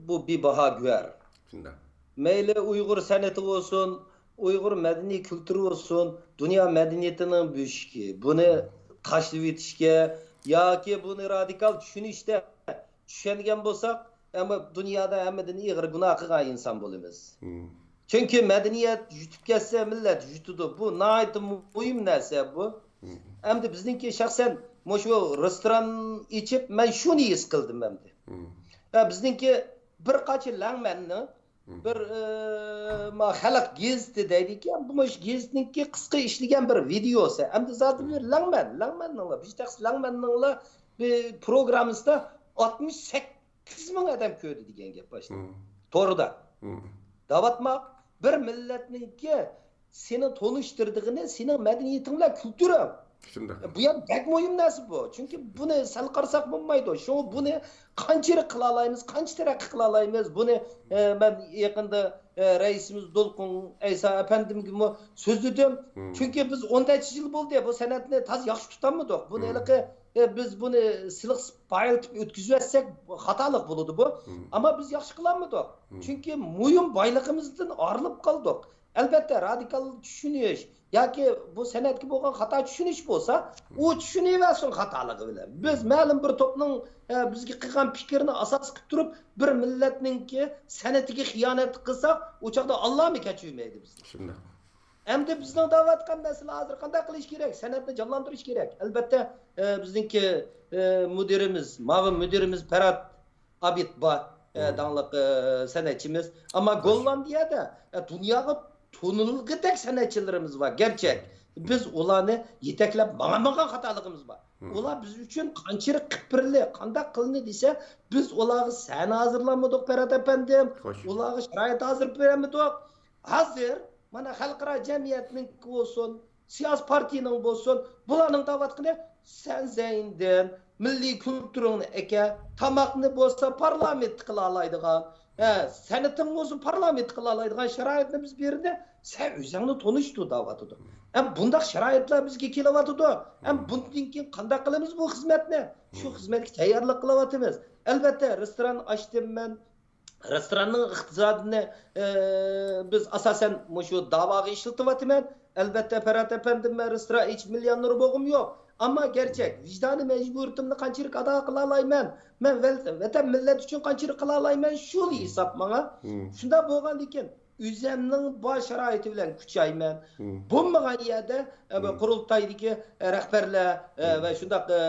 بۇ بىباھا گۆھەر. شۇنداق. مەيلى ئۇيغۇر سەنئىتى بولسۇن، ئۇيغۇر مەدەنىي كۈلتۈرى بولسۇن، دۇنيا مەدەنىيىتىنىڭ بۆشۈكى. بۇنى تاشلىۋېتىشكە ياكى بۇنى رادىكال چۈشىنىشتە چۈشەنگەن بولساق، ئەمما دۇنيادا ھەممىدىن ئېغىر گۇناھ قىلغان ئىنسان بولىمىز. مم. چۈنكى مەدەنىيەت يۈتۈپ كەتسە، مىللەت يۈتىدۇ. بۇ ناھايىتى مۇھىم نەرسە بۇ. مم. ئەمدى بىزنىڭكى شەخسەن مۇشۇ رېستوران ئېچىپ، مەن شۇنى ھېس قىلدىم ئەمدى. مم. ھە، بىزنىڭكى بىر قانچە لەڭمەننىڭ مم. بىر، ئى، ما، خەلق گېزىتى دەيدىكەن، بۇ مۇشۇ گېزىتنىڭكى قىسقا ئىشلىگەن بىر ۋىدېئوسى. ئەمدى زادى بىر لەڭمەن، لەڭمەننىڭلا، بىر شەخس لەڭمەننىڭلا بىر پروگراممىسىدا ئاتمىش سەككىز سەككىز مىڭ ئادەم كۆردى دېگەن گەپ باشتا. مم. توردا. مم. دەۋاتماق، بىر مىللەتنىڭكى سېنى تونۇشتۇرىدىغىنى سېنىڭ مەدەنىيىتىڭ بىلەن كۈلتۈرۈڭ. شۇنداق. بۇ يەر بەك مۇھىم نەرسە بۇ. چۈنكى بۇنى سەل قارىساق بولمايدۇ. شۇڭا بۇنى قانچىلىك قىلالايمىز، قانچە تەرەققىي قىلالايمىز، بۇنى، ئە، مەن يېقىندا، ئە، رەئىسىمىز دولقۇن ئەيسا ئەپەندىمگىمۇ سۆزلىدىم. مم. چۈنكى بىز ئون نەچچە يىل بولدى، بۇ سەنئەتنى تازا ياخشى تۇتالمىدۇق. بۇنى مم. ھېلىقى، ئە، بىز بۇنى سىلىقسىپ پايلىتىپ ئۆتكۈزۈۋەتسەك خاتالىق بولىدۇ بۇ. مم. ئەمما بىز ياخشى قىلالمىدۇق. مم. چۈنكى مۇھىم بايلىقىمىزدىن ئايرىلىپ قالدۇق. ئەلبەتتە، رادىكال چۈشىنىش ياكى بۇ سەنئەتكە بولغان خاتا چۈشىنىش بولسا، ئۇ چۈشىنىۋەرسۇن خاتالىقى بىلەن. بىز مەلۇم بىر توپنىڭ، ئە، بىزگە قىلغان پىكرىنى ئاساس قىلىپ تۇرۇپ، بىر مىللەتنىڭكى سەنئىتىگە خىيانەت قىلساق، ئۇ چاغدا ئاللامۇ كەچۈرمەيدۇ بىزنى. شۇنداق. ئەمدى بىزنىڭ دەۋاتقان مەسىلە ھازىر قانداق قىلىش كېرەك؟ سەنئەتنى جانلاندۇرۇش كېرەك. ئەلبەتتە، ئە، بىزنىڭكى، ئە، مۇدىرىمىز، مۇئاۋىن مۇدىرىمىز پەرھات ئابىد بار، ئە، مم. داڭلىق، ئە، سەنئەتچىمىز. ئەمما خوش. گوللاندىيەدە، ئە، دۇنياغا تونۇلغۇدەك سەنئەتچىلىرىمىز بار. گەرچە بىز ئۇلارنى يېتەكلەپ ماڭالمىغان خاتالىقىمىز بار. مم. ئۇلار بىز ئۈچۈن قانچىلىك قىپىرلى، قانداق قىلدى دېسە، بىز ئۇلارغا سەھنە ھازىرلانمىدۇق، پەرھات ئەپەندىم. خوش. ئۇلارغا شارائىت ھازىرلاپ بەرمىدۇق. ھازىر مانا خەلقئارا جەمئىيەتنىڭكى بولسۇن، سىياسىي پارتىيىنىڭ بولسۇن، بۇلارنىڭ دەۋاتقىنى، سەن زەينىدىن مىللىي كۈلتۈرۈڭنى ئەكە، تاماقنى بولسا پارلامېنتتا قىلالايدىغان، ھە، سەنئىتىڭ بولسا پارلامېنتتا قىلالايدىغان شارائىتنى بىز بېرىدۇ، سەن ئۆزۈڭنى تونۇشتۇر دەۋاتىدۇ. ھەم بۇنداق شارائىتلار بىزگە كېلىۋاتىدۇ. ھەم بۇندىن كېيىن قانداق قىلىمىز بۇ خىزمەتنى؟ شۇ خىزمەتكە تەييارلىق قىلىۋاتىمىز. ئەلۋەتتە، رېستوران ئاچتىم مەن، رېستوراننىڭ ئىقتىسادىنى، ئى، بىز ئاساسەن مۇشۇ داۋاغا ئىشلىتىۋاتىمەن. ئەلۋەتتە، پەرھات ئەپەندىم، مەن رېستوران ئېچىپ مىليونېر بولغۇم يوق. ئەمما گەرچەك ۋىجدانىي مەجبۇرىيىتىمنى قانچىلىك ئادا قىلالايمەن؟ مەن ۋەل-، ۋەتەن، مىللەت ئۈچۈن قانچىلىك قىلالايمەن؟ شۇلا ھېساب ماڭا. شۇنداق بولغاندىكىن، ئۆزەمنىڭ بار شارائىتى بىلەن كۈچەيمەن. بولمىغان يەردە، ئە، بۇ قۇرۇلتايدىكى، ئە، رەھبەرلەر، ئە، ۋە شۇنداق، ئە،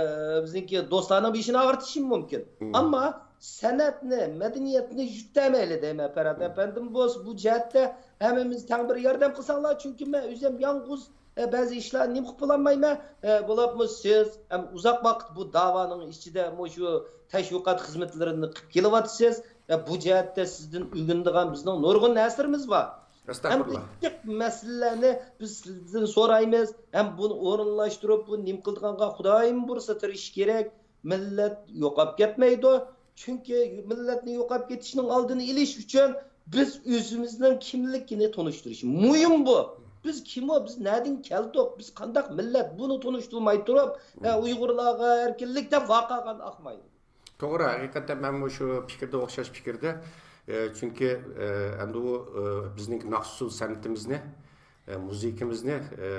بىزنىڭكى دوستلارنىڭ بېشىنى ئاغرىتىشىم مۇمكىن. ئەمما سەنئەتنى، مەدەنىيەتنى يۈدەتمەيلى دەيمەن، پەرھات ئەپەندىم. بۇ، بۇ جەھەتتە ھەممىمىز تەڭ بىر ياردەم قىلساڭلار، چۈنكى مەن ئۆزۈم يالغۇز، ئە، بەزى ئىشلارنى نېمە قىلىپ بولالمايمەن. ئە، بولۇپمۇ سىز ھەم ئۇزاق ۋاقىت بۇ داۋانىڭ ئىچىدە مۇشۇ تەشۋىقات خىزمەتلىرىنى قىلىپ كېلىۋاتىسىز. ئە، بۇ جەھەتتە سىزدىن ئۆگىنىدىغان بىزنىڭ نۇرغۇن نەرسىلىرىمىز بار. ھەم ئەستەغپۇرۇللا. جىق مەسىلىلەرنى بىز سىزدىن سورايمىز، ھەم بۇنى ئورۇنلاشتۇرۇپ، بۇنى نېمە قىلىدىغانغا خۇدايىم بۇيرۇسا تىرىشىش كېرەك. مىللەت يوقاپ كەتمەيدۇ. چۈنكى مىللەتنى يوقاپ كېتىشنىڭ ئالدىنى ئېلىش ئۈچۈن بىز ئۆزىمىزنىڭ كىملىكىنى تونۇشتۇرۇش مۇھىم بۇ. بىز كىمۇ، بىز نەدىن كەلدۇق، بىز قانداق مىللەت، بۇنى تونۇشتۇرماي تۇرۇپ، ھە، ئۇيغۇرلارغا ئەركىنلىك دەپ ۋارقىرىغان ئاقمايدۇ. توغرا، ھەقىقەتەن مەنمۇ شۇ پىكىردە، ئوخشاش پىكىردە. ئە، چۈنكى، ئە، ئەمدى ئۇ، ئە، بىزنىڭ ناخشا-ئۇسسۇل سەنئىتىمىزنى، ئە، مۇزىكىمىزنى، ئە،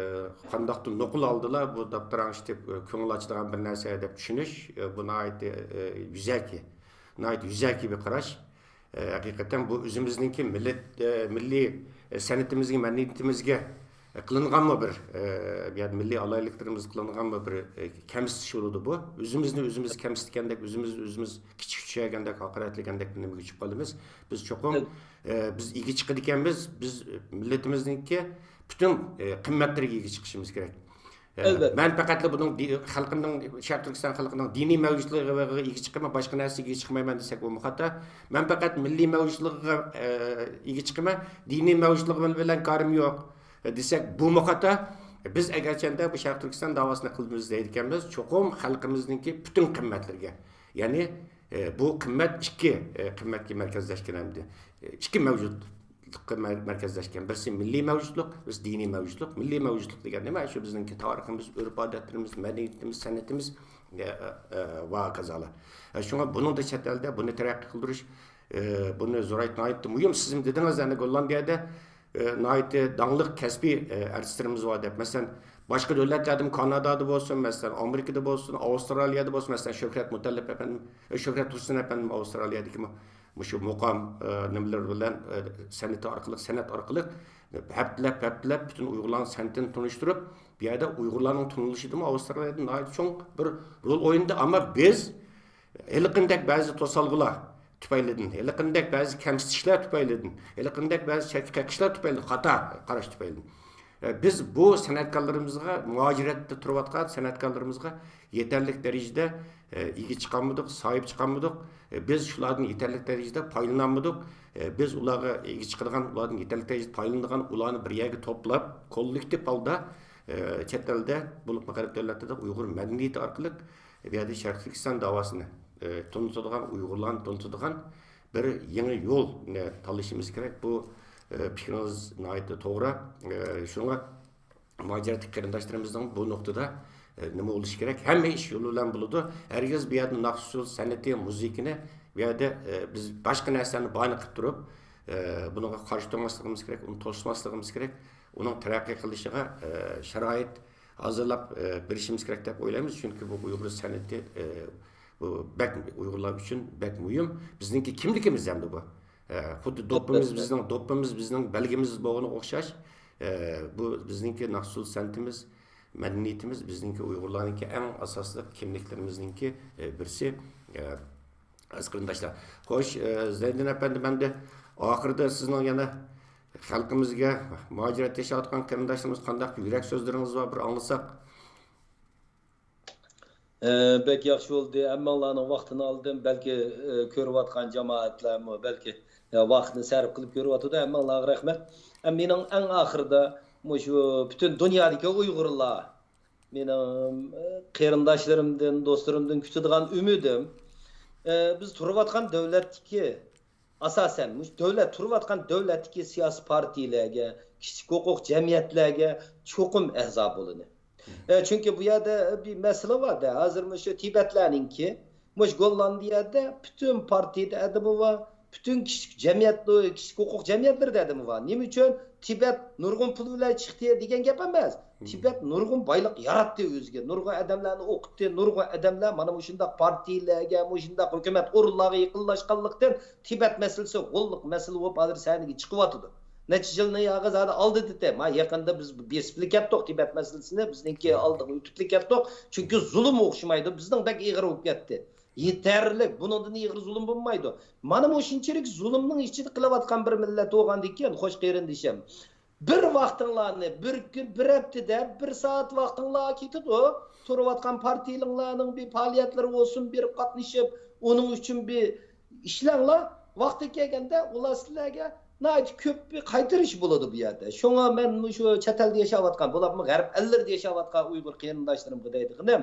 قانداقتۇر نوقۇل ئالدىلا، بۇ داپتىراڭشىتىپ، ئە، كۆڭۈل ئاچىدىغان بىر نەرسە دەپ چۈشىنىش، ئە، بۇ ناھايىتى، ئە، يۈزەكى، ناھايىتى يۈزەكى بىر قاراش. ئە، ھەقىقەتەن بۇ ئۆزىمىزنىڭكى مىللەت، ئە، مىللىي، ئە، سەنئىتىمىزگە، مەدەنىيىتىمىزگە، ئە، قىلىنغانمۇ بىر، ئە، يا مىللىي ئالاھىدىلىكلىرىمىزگە قىلىنغانمۇ بىر، ئە، كەمسىتىش بولىدۇ بۇ. ئۆزىمىزنى ئۆزىمىز كەمسىتكەندەك، ئۆزىمىزنى ئۆزىمىز كىچىك چۈشۈرگەندەك، ھاقارەتلىگەندەك بىر نېمىگە چۈشۈپ قالىمىز. بىز چوقۇم، ئە، بىز ئىگە چىقىدىكەنمىز، بىز مىللىتىمىزنىڭكى پۈتۈن، ئە، قىممەتلىرىگە ئىگە چىقىشىمىز كېرەك. ئە، ئەلۋەتتە. مەن پەقەتلا بۇنىڭ دى-، خەلقىمنىڭ، شەرقىي تۈركىستان خەلقىنىڭ دىنىي مەۋجۇتلۇقىغا ئىگە چىقىمەن، باشقا نەرسىگە ئىگە چىقمايمەن دېسەك، بۇمۇ خاتا. مەن پەقەت مىللىي مەۋجۇتلۇقىغا، ئە، ئىگە چىقىمەن، دىنىي مەۋجۇتلۇقى بىلەن كارىم يوق، ئە، دېسەك، بۇمۇ خاتا. بىز ئەگەرچەندە بۇ شەرقىي تۈركىستان داۋاسىنى قىلىمىز دەيدىكەنمىز، چوقۇم خەلقىمىزنىڭكى پۈتۈن قىممەتلىرىگە، يەنى، ئە، بۇ قىممەت ئىككى، ئە، قىممەتكە مەركەزلەشكەن ئەمدى. ئە، ئىككى مەۋجۇت مەر-، مەركەزلەشكەن. بىرسى مىللىي مەۋجۇتلۇق، بىرسى دىنىي مەۋجۇتلۇق. مىللىي مەۋجۇتلۇق دېگەن نېمە؟ شۇ بىزنىڭكى تارىخىمىز، ئۆرپ-ئادەتلىرىمىز، مەدەنىيىتىمىز، سەنئىتىمىز، ئە، ئە، ئە، ۋە ھاكازالار. ئە، شۇڭا بۇنىڭدا چەت ئەلدە بۇنى تەرەققىي قىلدۇرۇش، ئە، بۇنى زورايتىش ناھايىتى مۇھىم. سىزمۇ دېدىڭىز، يەنى گوللاندىيەدە، ئە، ناھايىتى داڭلىق كەسپىي، ئە، ئارتىسلىرىمىز بار دەپ. مەسىلەن، باشقا دۆلەتلەردىمۇ، كانادادا بولسۇن، مەسىلەن، ئامېرىكىدا بولسۇن، ئاۋسترالىيەدە بولسۇن، مەسىلەن، شۆھرەت مۇتەللىپ ئەپەندىم، ئە، شۆھرەت تۇرسۇن ئەپەندىم ئاۋسترالىيەدىكى مۇ-، مۇشۇ مۇقام، ئە، نېمىلىرى بىلەن، ئە، سەنئىتى ئارقىلىق، سەنئەت ئارقىلىق ھەپتىلەپ، ھەپتىلەپ پۈتۈن ئۇيغۇرلارنىڭ سەنئىتىنى تونۇشتۇرۇپ، بۇ يەردە ئۇيغۇرلارنىڭ تونۇلۇشىدىمۇ ئاۋسترالىيەدە ناھايىتى چوڭ بىر رول ئوينىدى. ئەمما بىز ھېلىقىندەك بەزى توسالغۇلار تۈپەيلىدىن، ھېلىقىندەك بەزى كەمسىتىشلەر تۈپەيلىدىن، ھېلىقىندەك بەزى چەتكە قېقىشلار تۈپەيلىدىن، خاتا قاراش تۈپەيلىدىن، ئە، بىز بۇ سەنئەتكارلىرىمىزغا، مۇھاجىرەتتە تۇرۇۋاتقان سەنئەتكارلىرىمىزغا يېتەرلىك دەرىجىدە، ئە، ئىگە چىقالمىدۇق، ساھىب چىقالمىدۇق. ئە، بىز شۇلاردىن يېتەرلىك دەرىجىدە پايدىلىنالمىدۇق. ئە، بىز ئۇلارغا ئىگە چىقىدىغان، ئۇلاردىن يېتەرلىك دەرىجىدە پايدىلىنىدىغان، ئۇلارنى بىر يەرگە توپلاپ، كوللېكتىپ ھالدا، ئە، چەت ئەلدە، بولۇپمۇ غەرب دۆلەتلىرىدە ئۇيغۇر مەدەنىيىتى ئارقىلىق بۇ يەردە شەرقىي تۈركىستان داۋاسىنى، ئە، تونۇتىدىغان، ئۇيغۇرلارنى تونۇتىدىغان بىر يېڭى يول، ئە، تاللىشىمىز كېرەك. بۇ، ئە، پىكرىڭىز ناھايىتى توغرا. ئە، شۇڭا مۇھاجىرەتتىكى قېرىنداشلىرىمىزنىڭ بۇ نۇقتىدا، ئە، نېمە بولۇشى كېرەك؟ ھەممە ئىش يولى بىلەن بولىدۇ. ھەرگىز بۇ يەردە ناخشا-ئۇسسۇل سەنئىتى، مۇزىكىنى بۇ يەردە، ئە، بىز باشقا نەرسىلەرنى باھانە قىلىپ تۇرۇپ، ئە، بۇنىڭغا قارشى تۇرماسلىقىمىز كېرەك، ئۇنى توسماسلىقىمىز كېرەك، ئۇنىڭ تەرەققىي قىلىشىغا، ئە، شارائىت ھازىرلاپ، ئە، بېرىشىمىز كېرەك دەپ ئويلايمىز. چۈنكى بۇ ئۇيغۇر سەنئىتى، ئە، بۇ بەك ئۇيغۇرلار ئۈچۈن بەك مۇھىم. بىزنىڭكى كىملىكىمىز ئەمدى بۇ. ئە، خۇددى دوپپىمىز ئەلۋەتتە. بىزنىڭ، دوپپىمىز بىزنىڭ بەلگىمىز بولغىنىغا ئوخشاش، ئە، بۇ بىزنىڭكى ناخشا-ئۇسسۇل سەنئىتىمىز، مەدەنىيىتىمىز بىزنىڭكى ئۇيغۇرلارنىڭكى ئەڭ ئاساسلىق كىملىكلىرىمىزنىڭكى، ئە، بىرسى. ئە، ئەزىز قېرىنداشلار. خوش، ئە، زەينىدىن ئەپەندىم، ئەمدى ئاخىرىدا سىزنىڭ يەنە خەلقىمىزگە، مۇھاجىرەتتە ياشاۋاتقان قېرىنداشلىرىمىزغا قانداق يۈرەك سۆزلىرىڭىز بار، بىر ئاڭلىساق. ئە، بەك ياخشى بولدى. ھەممىڭلارنىڭ ۋاقتىنى ئالدىم. بەلكى، ئە، كۆرۈۋاتقان جامائەتلەرمۇ بەلكى، ئە، ۋاقىتنى سەرپ قىلىپ كۆرۈۋاتىدۇ. ھەممىڭلارغا رەھمەت. مېنىڭ ئەڭ ئاخىرىدا مۇشۇ پۈتۈن دۇنيادىكى ئۇيغۇرلار، مېنىڭ، ئە، قېرىنداشلىرىمدىن، دوستلىرىمدىن كۈتىدىغان ئۈمىدىم، ئە، بىز تۇرۇۋاتقان دۆلەتتىكى، ئاساسەن، مۇشۇ دۆلەت، تۇرۇۋاتقان دۆلەتتىكى سىياسىي پارتىيىلەرگە، كىشىلىك ھوقۇق جەمئىيەتلەرگە چوقۇم ئەزا بولىدۇ. ئە، چۈنكى بۇ يەردە بىر مەسىلە بار-دە، ھازىر مۇشۇ تىبەتلەرنىڭكى، مۇشۇ گوللاندىيەدە پۈتۈن پارتىيىدە ئادىمى بار، پۈتۈن كىشىلىك جەمئىيەت، كىشىلىك ھوقۇق جەمئىيەتلىرىدە ئادىمى بار. نېمە ئۈچۈن؟ تىبەت نۇرغۇن پۇل بىلەن چىقتى دېگەن گەپ ئەمەس. تىبەت نۇرغۇن بايلىق ياراتتى ئۆزىگە، نۇرغۇن ئادەملەرنى ئوقۇتتى، نۇرغۇن ئادەملەر مانا مۇشۇنداق پارتىيىلەرگە، مۇشۇنداق ھۆكۈمەت ئورۇنلارغا يېقىنلاشقانلىقتىن، تىبەت مەسىلىسى غوللۇق مەسىلە بولۇپ ھازىر سەھنىگە چىقىۋاتىدۇ. نەچچە يىلنى ياغىز ھازىر ئالدى دېدى. ما يېقىندا بىز بېسىپلا كەتتۇق تىبەت مەسىلىسىنى، بىزنىڭكى ئالدىغا ئۆتۈپلا كەتتۇق. چۈنكى زۇلۇم ئوخشىمايدۇ، بىزنىڭ بەك ئېغىر بولۇپ كەتتى. يېتەرلىك، بۇنىڭدىن ئېغىر زۇلۇم بولمايدۇ. مانا مۇشۇنچىلىك زۇلۇمنىڭ ئىچىدە قېلىۋاتقان بىر مىللەت بولغاندىكىن، خوش قېرىندىشىم، بىر ۋاقتىڭلارنى، بىر كۈن، بىر ھەپتىدە بىر سائەت ۋاقتىڭلار كېتىدۇ. تۇرۇۋاتقان پارتىيىلىرىڭلارنىڭ بىر پائالىيەتلىرى بولسۇن، بېرىپ قاتنىشىپ، ئۇنىڭ ئۈچۈن بىر ئىشلەڭلار. ۋاقتى كەلگەندە ئۇلار سىلەرگە ناھايىتى كۆپ بىر قايتۇرۇش بولىدۇ بۇ يەردە. شۇڭا مەن مۇشۇ چەت ئەلدە ياشاۋاتقان، بولۇپمۇ غەرب ئەللىرىدە ياشاۋاتقان ئۇيغۇر قېرىنداشلىرىمغا دەيدىغىنىم،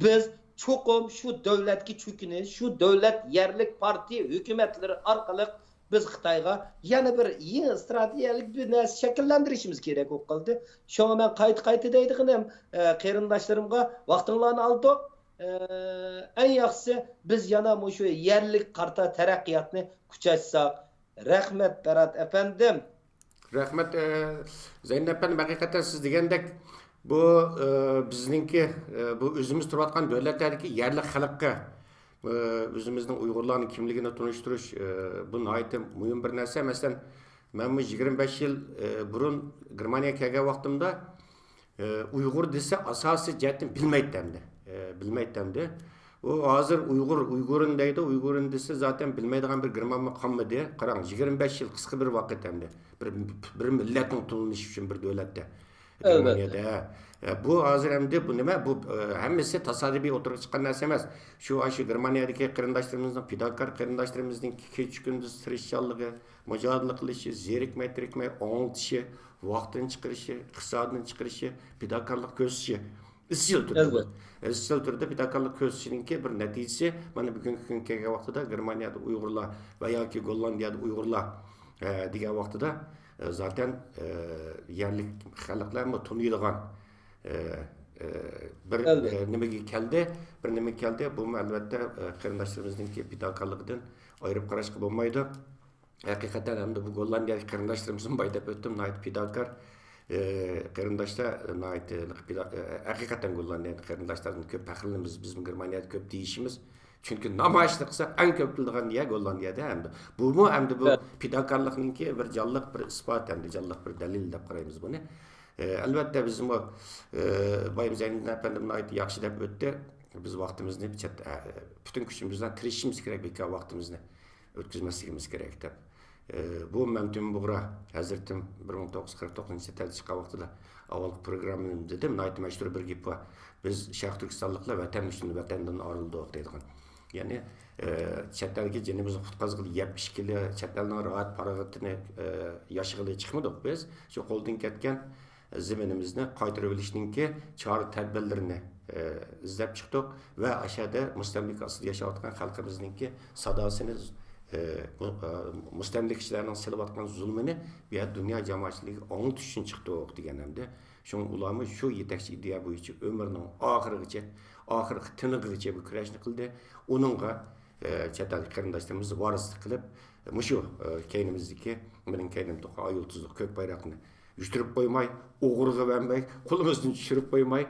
بىز چوقۇم شۇ دۆلەتكە چۆكۈنۈش، شۇ دۆلەت يەرلىك پارتىيە ھۆكۈمەتلىرى ئارقىلىق بىز خىتايغا يەنە بىر يېڭى ئىستراتېگىيەلىك بىر نەرسە شەكىللەندۈرۈشىمىز كېرەك بولۇپ قالدى. شۇڭا مەن قايتا-قايتا دەيدىغىنىم، ئە، قېرىنداشلىرىمغا ۋاقتىڭلارنى ئالدۇق. ئە، ئەڭ ياخشىسى بىز يەنە مۇشۇ يەرلىك قارىتا تەرەققىياتنى كۈچەيتسەك. رەھمەت، بەرات ئەپەندىم. رەھمەت، ئە، زەينەپ ئەپەندىم، ھەقىقەتەن سىز دېگەندەك بۇ، ئە، بىزنىڭكى، ئە، بۇ ئۆزىمىز تۇرۇۋاتقان دۆلەتلەردىكى يەرلىك خەلققە، ئە، ئۆزىمىزنىڭ ئۇيغۇرلارنىڭ كىملىكىنى تونۇشتۇرۇش، ئە، بۇ ناھايىتى مۇھىم بىر نەرسە. مەسىلەن، مەن بۇ يىگىرمە بەش يىل، ئە، بۇرۇن گېرمانىيەگە كەلگەن ۋاقتىمدا، ئە، ئۇيغۇر دېسە ئاساسىي جەھەتتىن بىلمەيتتى ئەمدى. ئە، بىلمەيتتى ئەمدى. ئۇ ھازىر ئۇيغۇر، ئۇيغۇرىن دەيدۇ، ئۇيغۇرىن دېسە زاتەن بىلمەيدىغان بىر گېرمانمۇ قالمىدى. قاراڭ، يىگىرمە بەش يىل قىسقا بىر ۋاقىت ئەمدى. بىر، بىر مىللەتنىڭ تونۇلۇشى ئۈچۈن بىر دۆلەتتە. ئەلۋەتتە. گېرمانىيەدە. ئە، بۇ ھازىر ئەمدى بۇ نېمە؟ بۇ، ئە، ھەممىسى تاسادىپىي ئوتتۇرىغا چىققان نەرسە ئەمەس. شۇ، شۇ گېرمانىيەدىكى قېرىنداشلىرىمىزنىڭ، پىداكار قېرىنداشلىرىمىزنىڭ كېچە كۈندۈز تىرىشچانلىقى، مۇجادىلە قىلىشى، زېرىكمەي تېرىكمەي ئاڭلىتىشى، ۋاقتىنى چىقىرىشى، ئىقتىسادىنى چىقىرىشى، پىداكارلىق كۆرسىتىشى ئىزچىل تۈردە بولدى. ئەلۋەتتە. ئىزچىل تۈردە پىداكارلىق كۆرسىتىشىنىڭكى بىر نەتىجىسى، مانا بۈگۈنكى كۈنگە كەلگەن ۋاقتىدا گېرمانىيەدە ئۇيغۇرلار ۋە ياكى گوللاندىيەدە ئۇيغۇرلار، ئە، دېگەن ۋاقتىدا، ئە، زاتەن، ئە، يەرلىك خەلقلەرمۇ تونۇيدىغان، ئە، ئە، بىر، ئەلۋەتتە. ئە، نېمىگە كەلدى، بىر نېمىگە كەلدى. بۇمۇ ئەلۋەتتە، ئە، قېرىنداشلىرىمىزنىڭكى پىداكارلىقىدىن ئايرىپ قاراشقا بولمايدۇ. ھەقىقەتەن ھەمدە بۇ گوللاندىيەدىكى قېرىنداشلىرىمىزمۇ باي دەپ ئۆتتۈم، ناھايىتى پىداكار، ئى، قېرىنداشلار، ناھايىتى پىدا-، ئى، ھەقىقەتەن گوللاندىيەدىكى قېرىنداشلاردىن كۆپ پەخىرلىنىمىز، بىزمۇ گېرمانىيەدە كۆپ دېيىشىمىز. چۈنكى نامايىشنى قىلساق ئەڭ كۆپ كېلىدىغان يەر گوللاندىيەدە ھەمدە. بۇمۇ ئەمدى بۇ ئەلۋەتتە. پىداكارلىقنىڭكى بىر جانلىق بىر ئىسپات، ئەمدى جانلىق بىر دەلىل دەپ قارايمىز بۇنى. ئى، ئەلۋەتتە بىزمۇ، ئى، بايام زەينىدىن ئەپەندىم ناھايىتى ياخشى دەپ ئۆتتى. بىز ۋاقتىمىزنى چەت-، ئە، پۈتۈن كۈچىمىز بىلەن تىرىشىشىمىز كېرەك، بىكار ۋاقتىمىزنى ئۆتكۈزمەسلىكىمىز كېرەك دەپ. ئى، بۇ مەمتىمىن بۇغرا ھەزرىتىم بىر مىڭ توققۇز يۈز قىرىق توققۇزىنچى يىلى چەت ئەلگە چىققان ۋاقتىدا ئاۋۋالقى پروگراممىمدا دېدىم، ناھايىتى مەشھۇر بىر گېپى بار. بىز شەرقىي تۈركىستانلىقلار ۋەتەن ئۈچۈن ۋەتەندىن ئايرىلدۇق دەيدىغان. يەنى، ئى، چەت ئەلگە جېنىمىزنى قۇتقۇزغىلى يەپ ئىچكىلى، چەت ئەلنىڭ راھەت پاراغىتىنى، ئى، ياشىغىلى چىقمىدۇق بىز. شۇ قولدىن كەتكەن زېمىنىمىزنى قايتۇرۇۋېلىشنىڭكى چارە-تەدبىرلىرىنى، ئى، ئىزدەپ چىقتۇق ۋە ئاشۇ يەردە مۇستەملىكە ئاستىدا ياشاۋاتقان خەلقىمىزنىڭكى ساداسىنى، ئى، مۇ-، ئى، مۇستەملىكىچىلەرنىڭ سېلىۋاتقان زۇلمىنى بۇ يەردە دۇنيا جامائەتچىلىكىگە ئاڭلىتىش ئۈچۈن چىقتۇق دېگەن ئەمدى. شۇڭا ئۇلارمۇ شۇ يېتەكچى ئىدىيە بويىچە ئۆمرىنىڭ ئاخىرىغىچە، ئاخىرقى تىنىقىغىچە بۇ كۈرەشنى قىلدى. ئۇنىڭغا، ئى، چەت ئەلدىكى قېرىنداشلىرىمىز ۋارىسلىق قىلىپ، مۇشۇ، ئى، كەينىمىزدىكى، مېنىڭ كەينىمدە تۇرغان ئاي يۇلتۇزلۇق كۆك بايراقنى يۈتتۈرۈپ قويماي، ئوغرىغا بەرمەي، قولىمىزدىن چۈشۈرۈپ قويماي،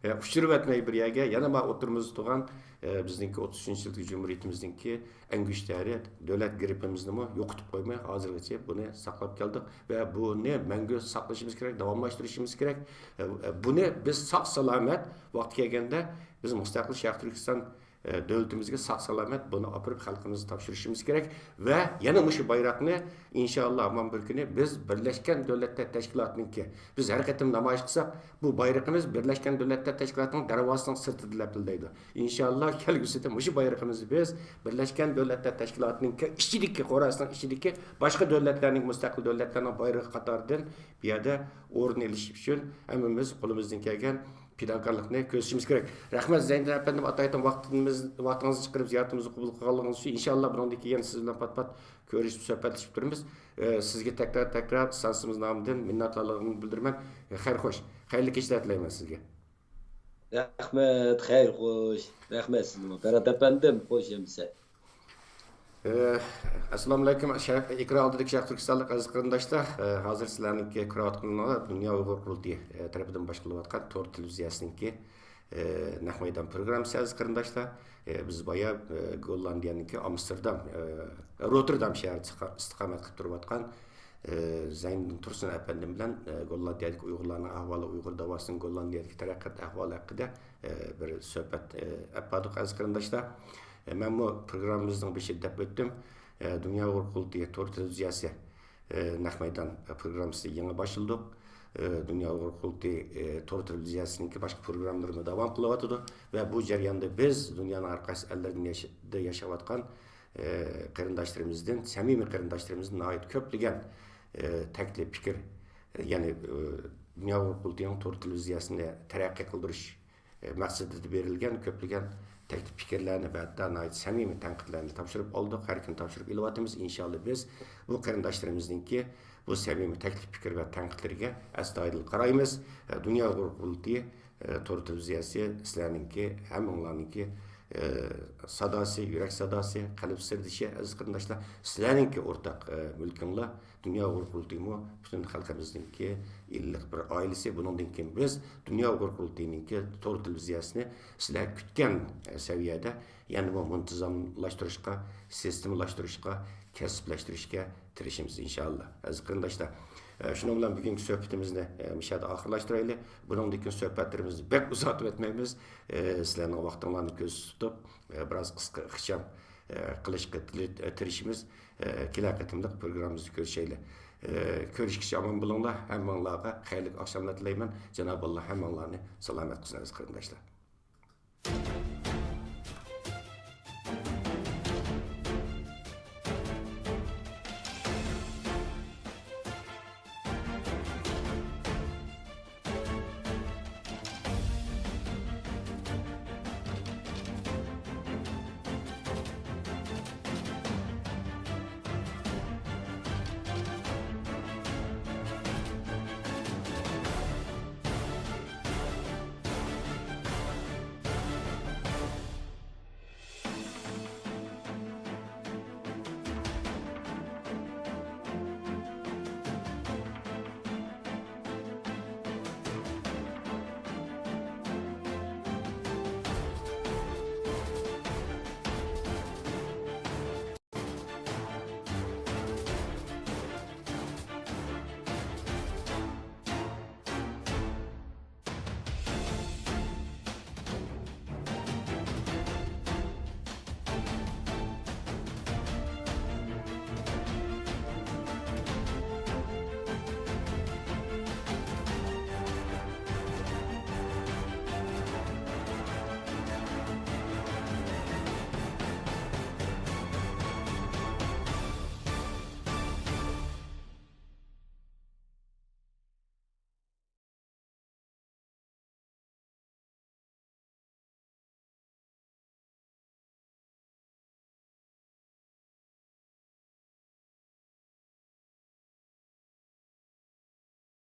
ئە، ئۇچۇرۇۋەتمەي بىر يەرگە، يەنە مانا ئوتتۇرىمىزدا تۇرغان، ئە، بىزنىڭكى ئوتتۇز ئۈچىنچى يىلدىكى جۇمھۇرىيىتىمىزنىڭكى ئەڭگۈشتەرى دۆلەت گېربىمىزنىمۇ يوقىتىپ قويماي، ھازىرغىچە بۇنى ساقلاپ كەلدۇق ۋە بۇنى مەڭگۈ ساقلىشىمىز كېرەك، داۋاملاشتۇرۇشىمىز كېرەك. ئە، ئە، بۇنى بىز ساق-سالامەت ۋاقتى كەلگەندە بىز مۇستەقىل شەرقىي تۈركىستان ئە، دۆلىتىمىزگە ساق-سالامەت بۇنى ئاپىرىپ خەلقىمىزگە تاپشۇرۇشىمىز كېرەك. ۋە يەنە مۇشۇ بايراقنى ئىنشائاللا ھامان بىر كۈنى بىز بىرلەشكەن دۆلەتلەر تەشكىلاتىنىڭكى، بىز ھەر قېتىم نامايىش قىلساق، بۇ بايرىقىمىز بىرلەشكەن دۆلەتلەر تەشكىلاتىنىڭ دەرۋازىسىنىڭ سىرتىدا لەپىلدەيدۇ. ئىنشائاللا كەلگۈسىدە مۇشۇ بايرىقىمىزنى بىز بىرلەشكەن دۆلەتلەر تەشكىلاتىنىڭكى ئىچىدىكى، قوراسىنىڭ ئىچىدىكى باشقا دۆلەتلەرنىڭ، مۇستەقىل دۆلەتلەرنىڭ بايرىقى قاتارىدىن بۇ يەردە ئورۇن ئېلىش ئۈچۈن ھەممىمىز قولىمىزدىن كەلگەن پىداكارلىقنى كۆرسىتىشىمىز كېرەك. رەھمەت زەينىدىن ئەپەندىم، ئاتايتىن ۋاقتىمىز، ۋاقتىڭىزنى چىقىرىپ زىيارىتىمىزنى قوبۇل قىلغانلىقىڭىز ئۈچۈن. ئىنشائاللا بۇنىڭدىن كېيىن يەنە سىز بىلەن پات-پات كۆرۈشۈپ سۆھبەتلىشىپ تۇرىمىز. ئە، سىزگە تەكرار-تەكرار سانسىمىز نامىدىن مىننەتدارلىقىمنى بىلدۈرىمەن. خەير خوش، خەيرلىك كېچىلەر تىلەيمەن سىزگە. رەھمەت، خەير خوش. رەھمەت سىزگىمۇ، بەرات ئەپەندىم، خوش ئەمىسە. ئە، ئەسسالامۇئەلەيكۇم، شەرق، ئېكران ئالدىدىكى شەرقىي تۈركىستانلىق ئەزىز قېرىنداشلار. ئە، ھازىر سىلەرنىڭكى كۆرۈۋاتقىنىڭلار دۇنيا ئۇيغۇر قۇرۇلتىيى، ئە، تەرىپىدىن باشقۇرۇلۇۋاتقان تور تېلېۋىزىيەسىنىڭكى، ئە، نەق مەيدان پروگراممىسى، ئەزىز قېرىنداشلار. ئە، بىز بايا، ئە، گوللاندىيەنىڭكى ئامستېردام، ئە، روتېردام شەھىرىدە ئىستىقا-، ئىستىقامەت قىلىپ تۇرۇۋاتقان، ئە، زەينىدىن تۇرسۇن ئەپەندىم بىلەن، ئە، گوللاندىيەدىكى ئۇيغۇرلارنىڭ ئەھۋالى، ئۇيغۇر داۋاسىنىڭ گوللاندىيەدىكى تەرەققىيات ئەھۋالى ھەققىدە، ئە، بىر سۆھبەت، ئە، ئېلىپ باردۇق، ئەزىز قېرىنداشلار. ئە، مەنمۇ پروگراممىمىزنىڭ بېشىدا دەپ ئۆتتۈم. ئە، دۇنيا ئۇيغۇر قۇرۇلتىيى تور تېلېۋىزىيەسى، ئە، نەق مەيدان پروگراممىسىنى يېڭى باشلىدۇق. ئە، دۇنيا ئۇيغۇر قۇرۇلتىيى، ئە، تور تېلېۋىزىيەسىنىڭكى باشقا پروگراممىلىرىمۇ داۋام قىلىۋاتىدۇ ۋە بۇ جەرياندا بىز دۇنيانىڭ ھەر قايسى ئەللىرىدە ياشا-، ياشاۋاتقان، ئە، قېرىنداشلىرىمىزدىن، سەمىمىي قېرىنداشلىرىمىزدىن ناھايىتى كۆپلىگەن، ئە، تەكلىپ، پىكىر، يەنى، ئە، دۇنيا ئۇيغۇر قۇرۇلتىيىنىڭ تور تېلېۋىزىيەسىنى تەرەققىي قىلدۇرۇش مەقسىتىدە بېرىلگەن كۆپلىگەن تەكلىپ پىكىرلەرنى ۋە ھەتتا ناھايىتى سەمىمىي تەنقىدلەرنى تاپشۇرۇپ ئالدۇق، ھەر كۈنى تاپشۇرۇپ ئېلىۋاتىمىز. ئىنشائاللا، بىز بۇ قېرىنداشلىرىمىزنىڭكى بۇ سەمىمىي تەكلىپ پىكىر ۋە تەنقىدلىرىگە ئەستايىدىل قارايمىز. دۇنيا ئۇيغۇر قۇرۇلتىيى، تور تېلېۋىزىيەسى سىلەرنىڭكى، ھەممىڭلارنىڭكى، ساداسى، يۈرەك ساداسى، قەلب سىردىشى، ئەزىز قېرىنداشلار، سىلەرنىڭكى ئورتاق، مۈلكۈڭلار. دۇنيا ئۇيغۇر قۇرۇلتىيىمۇ پۈتۈن خەلقىمىزنىڭكى ئىللىق بىر ئائىلىسى. بۇنىڭدىن كېيىن بىز دۇنيا ئۇيغۇر قۇرۇلتىيىنىڭكى تور تېلېۋىزىيەسىنى سىلەر كۈتكەن سەۋىيەدە يەنىمۇ مۇنتىزاملاشتۇرۇشقا، سىستېمىلاشتۇرۇشقا، كەسىپلەشتۈرۈشكە تىرىشىمىز، ئىنشائاللا. ئەزىز قېرىنداشلار، شۇنىڭ بىلەن بۈگۈنكى سۆھبىتىمىزنى مۇشۇ يەردە ئاخىرلاشتۇرايلى. بۇنىڭدىن كېيىن سۆھبەتلىرىمىزنى بەك ئۇزارتىپ ئۆتمەيمىز. سىلەرنىڭ ۋاقتىڭلارنى كۆزدە تۇتۇپ، بىراز قىسقا، ئىخچام قىلىشقا تىرىشىمىز. كېلەر قېتىملىق پروگراممىمىزدا كۆرۈشەيلى. كۆرۈشكىچە ئامان بولۇڭلار. ھەممىڭلارغا خەيرلىك ئاخشاملار تىلەيمەن. جانابى ئاللا ھەممىڭلارنى سالامەت قىلسۇن، ئەزىز قېرىنداشلار.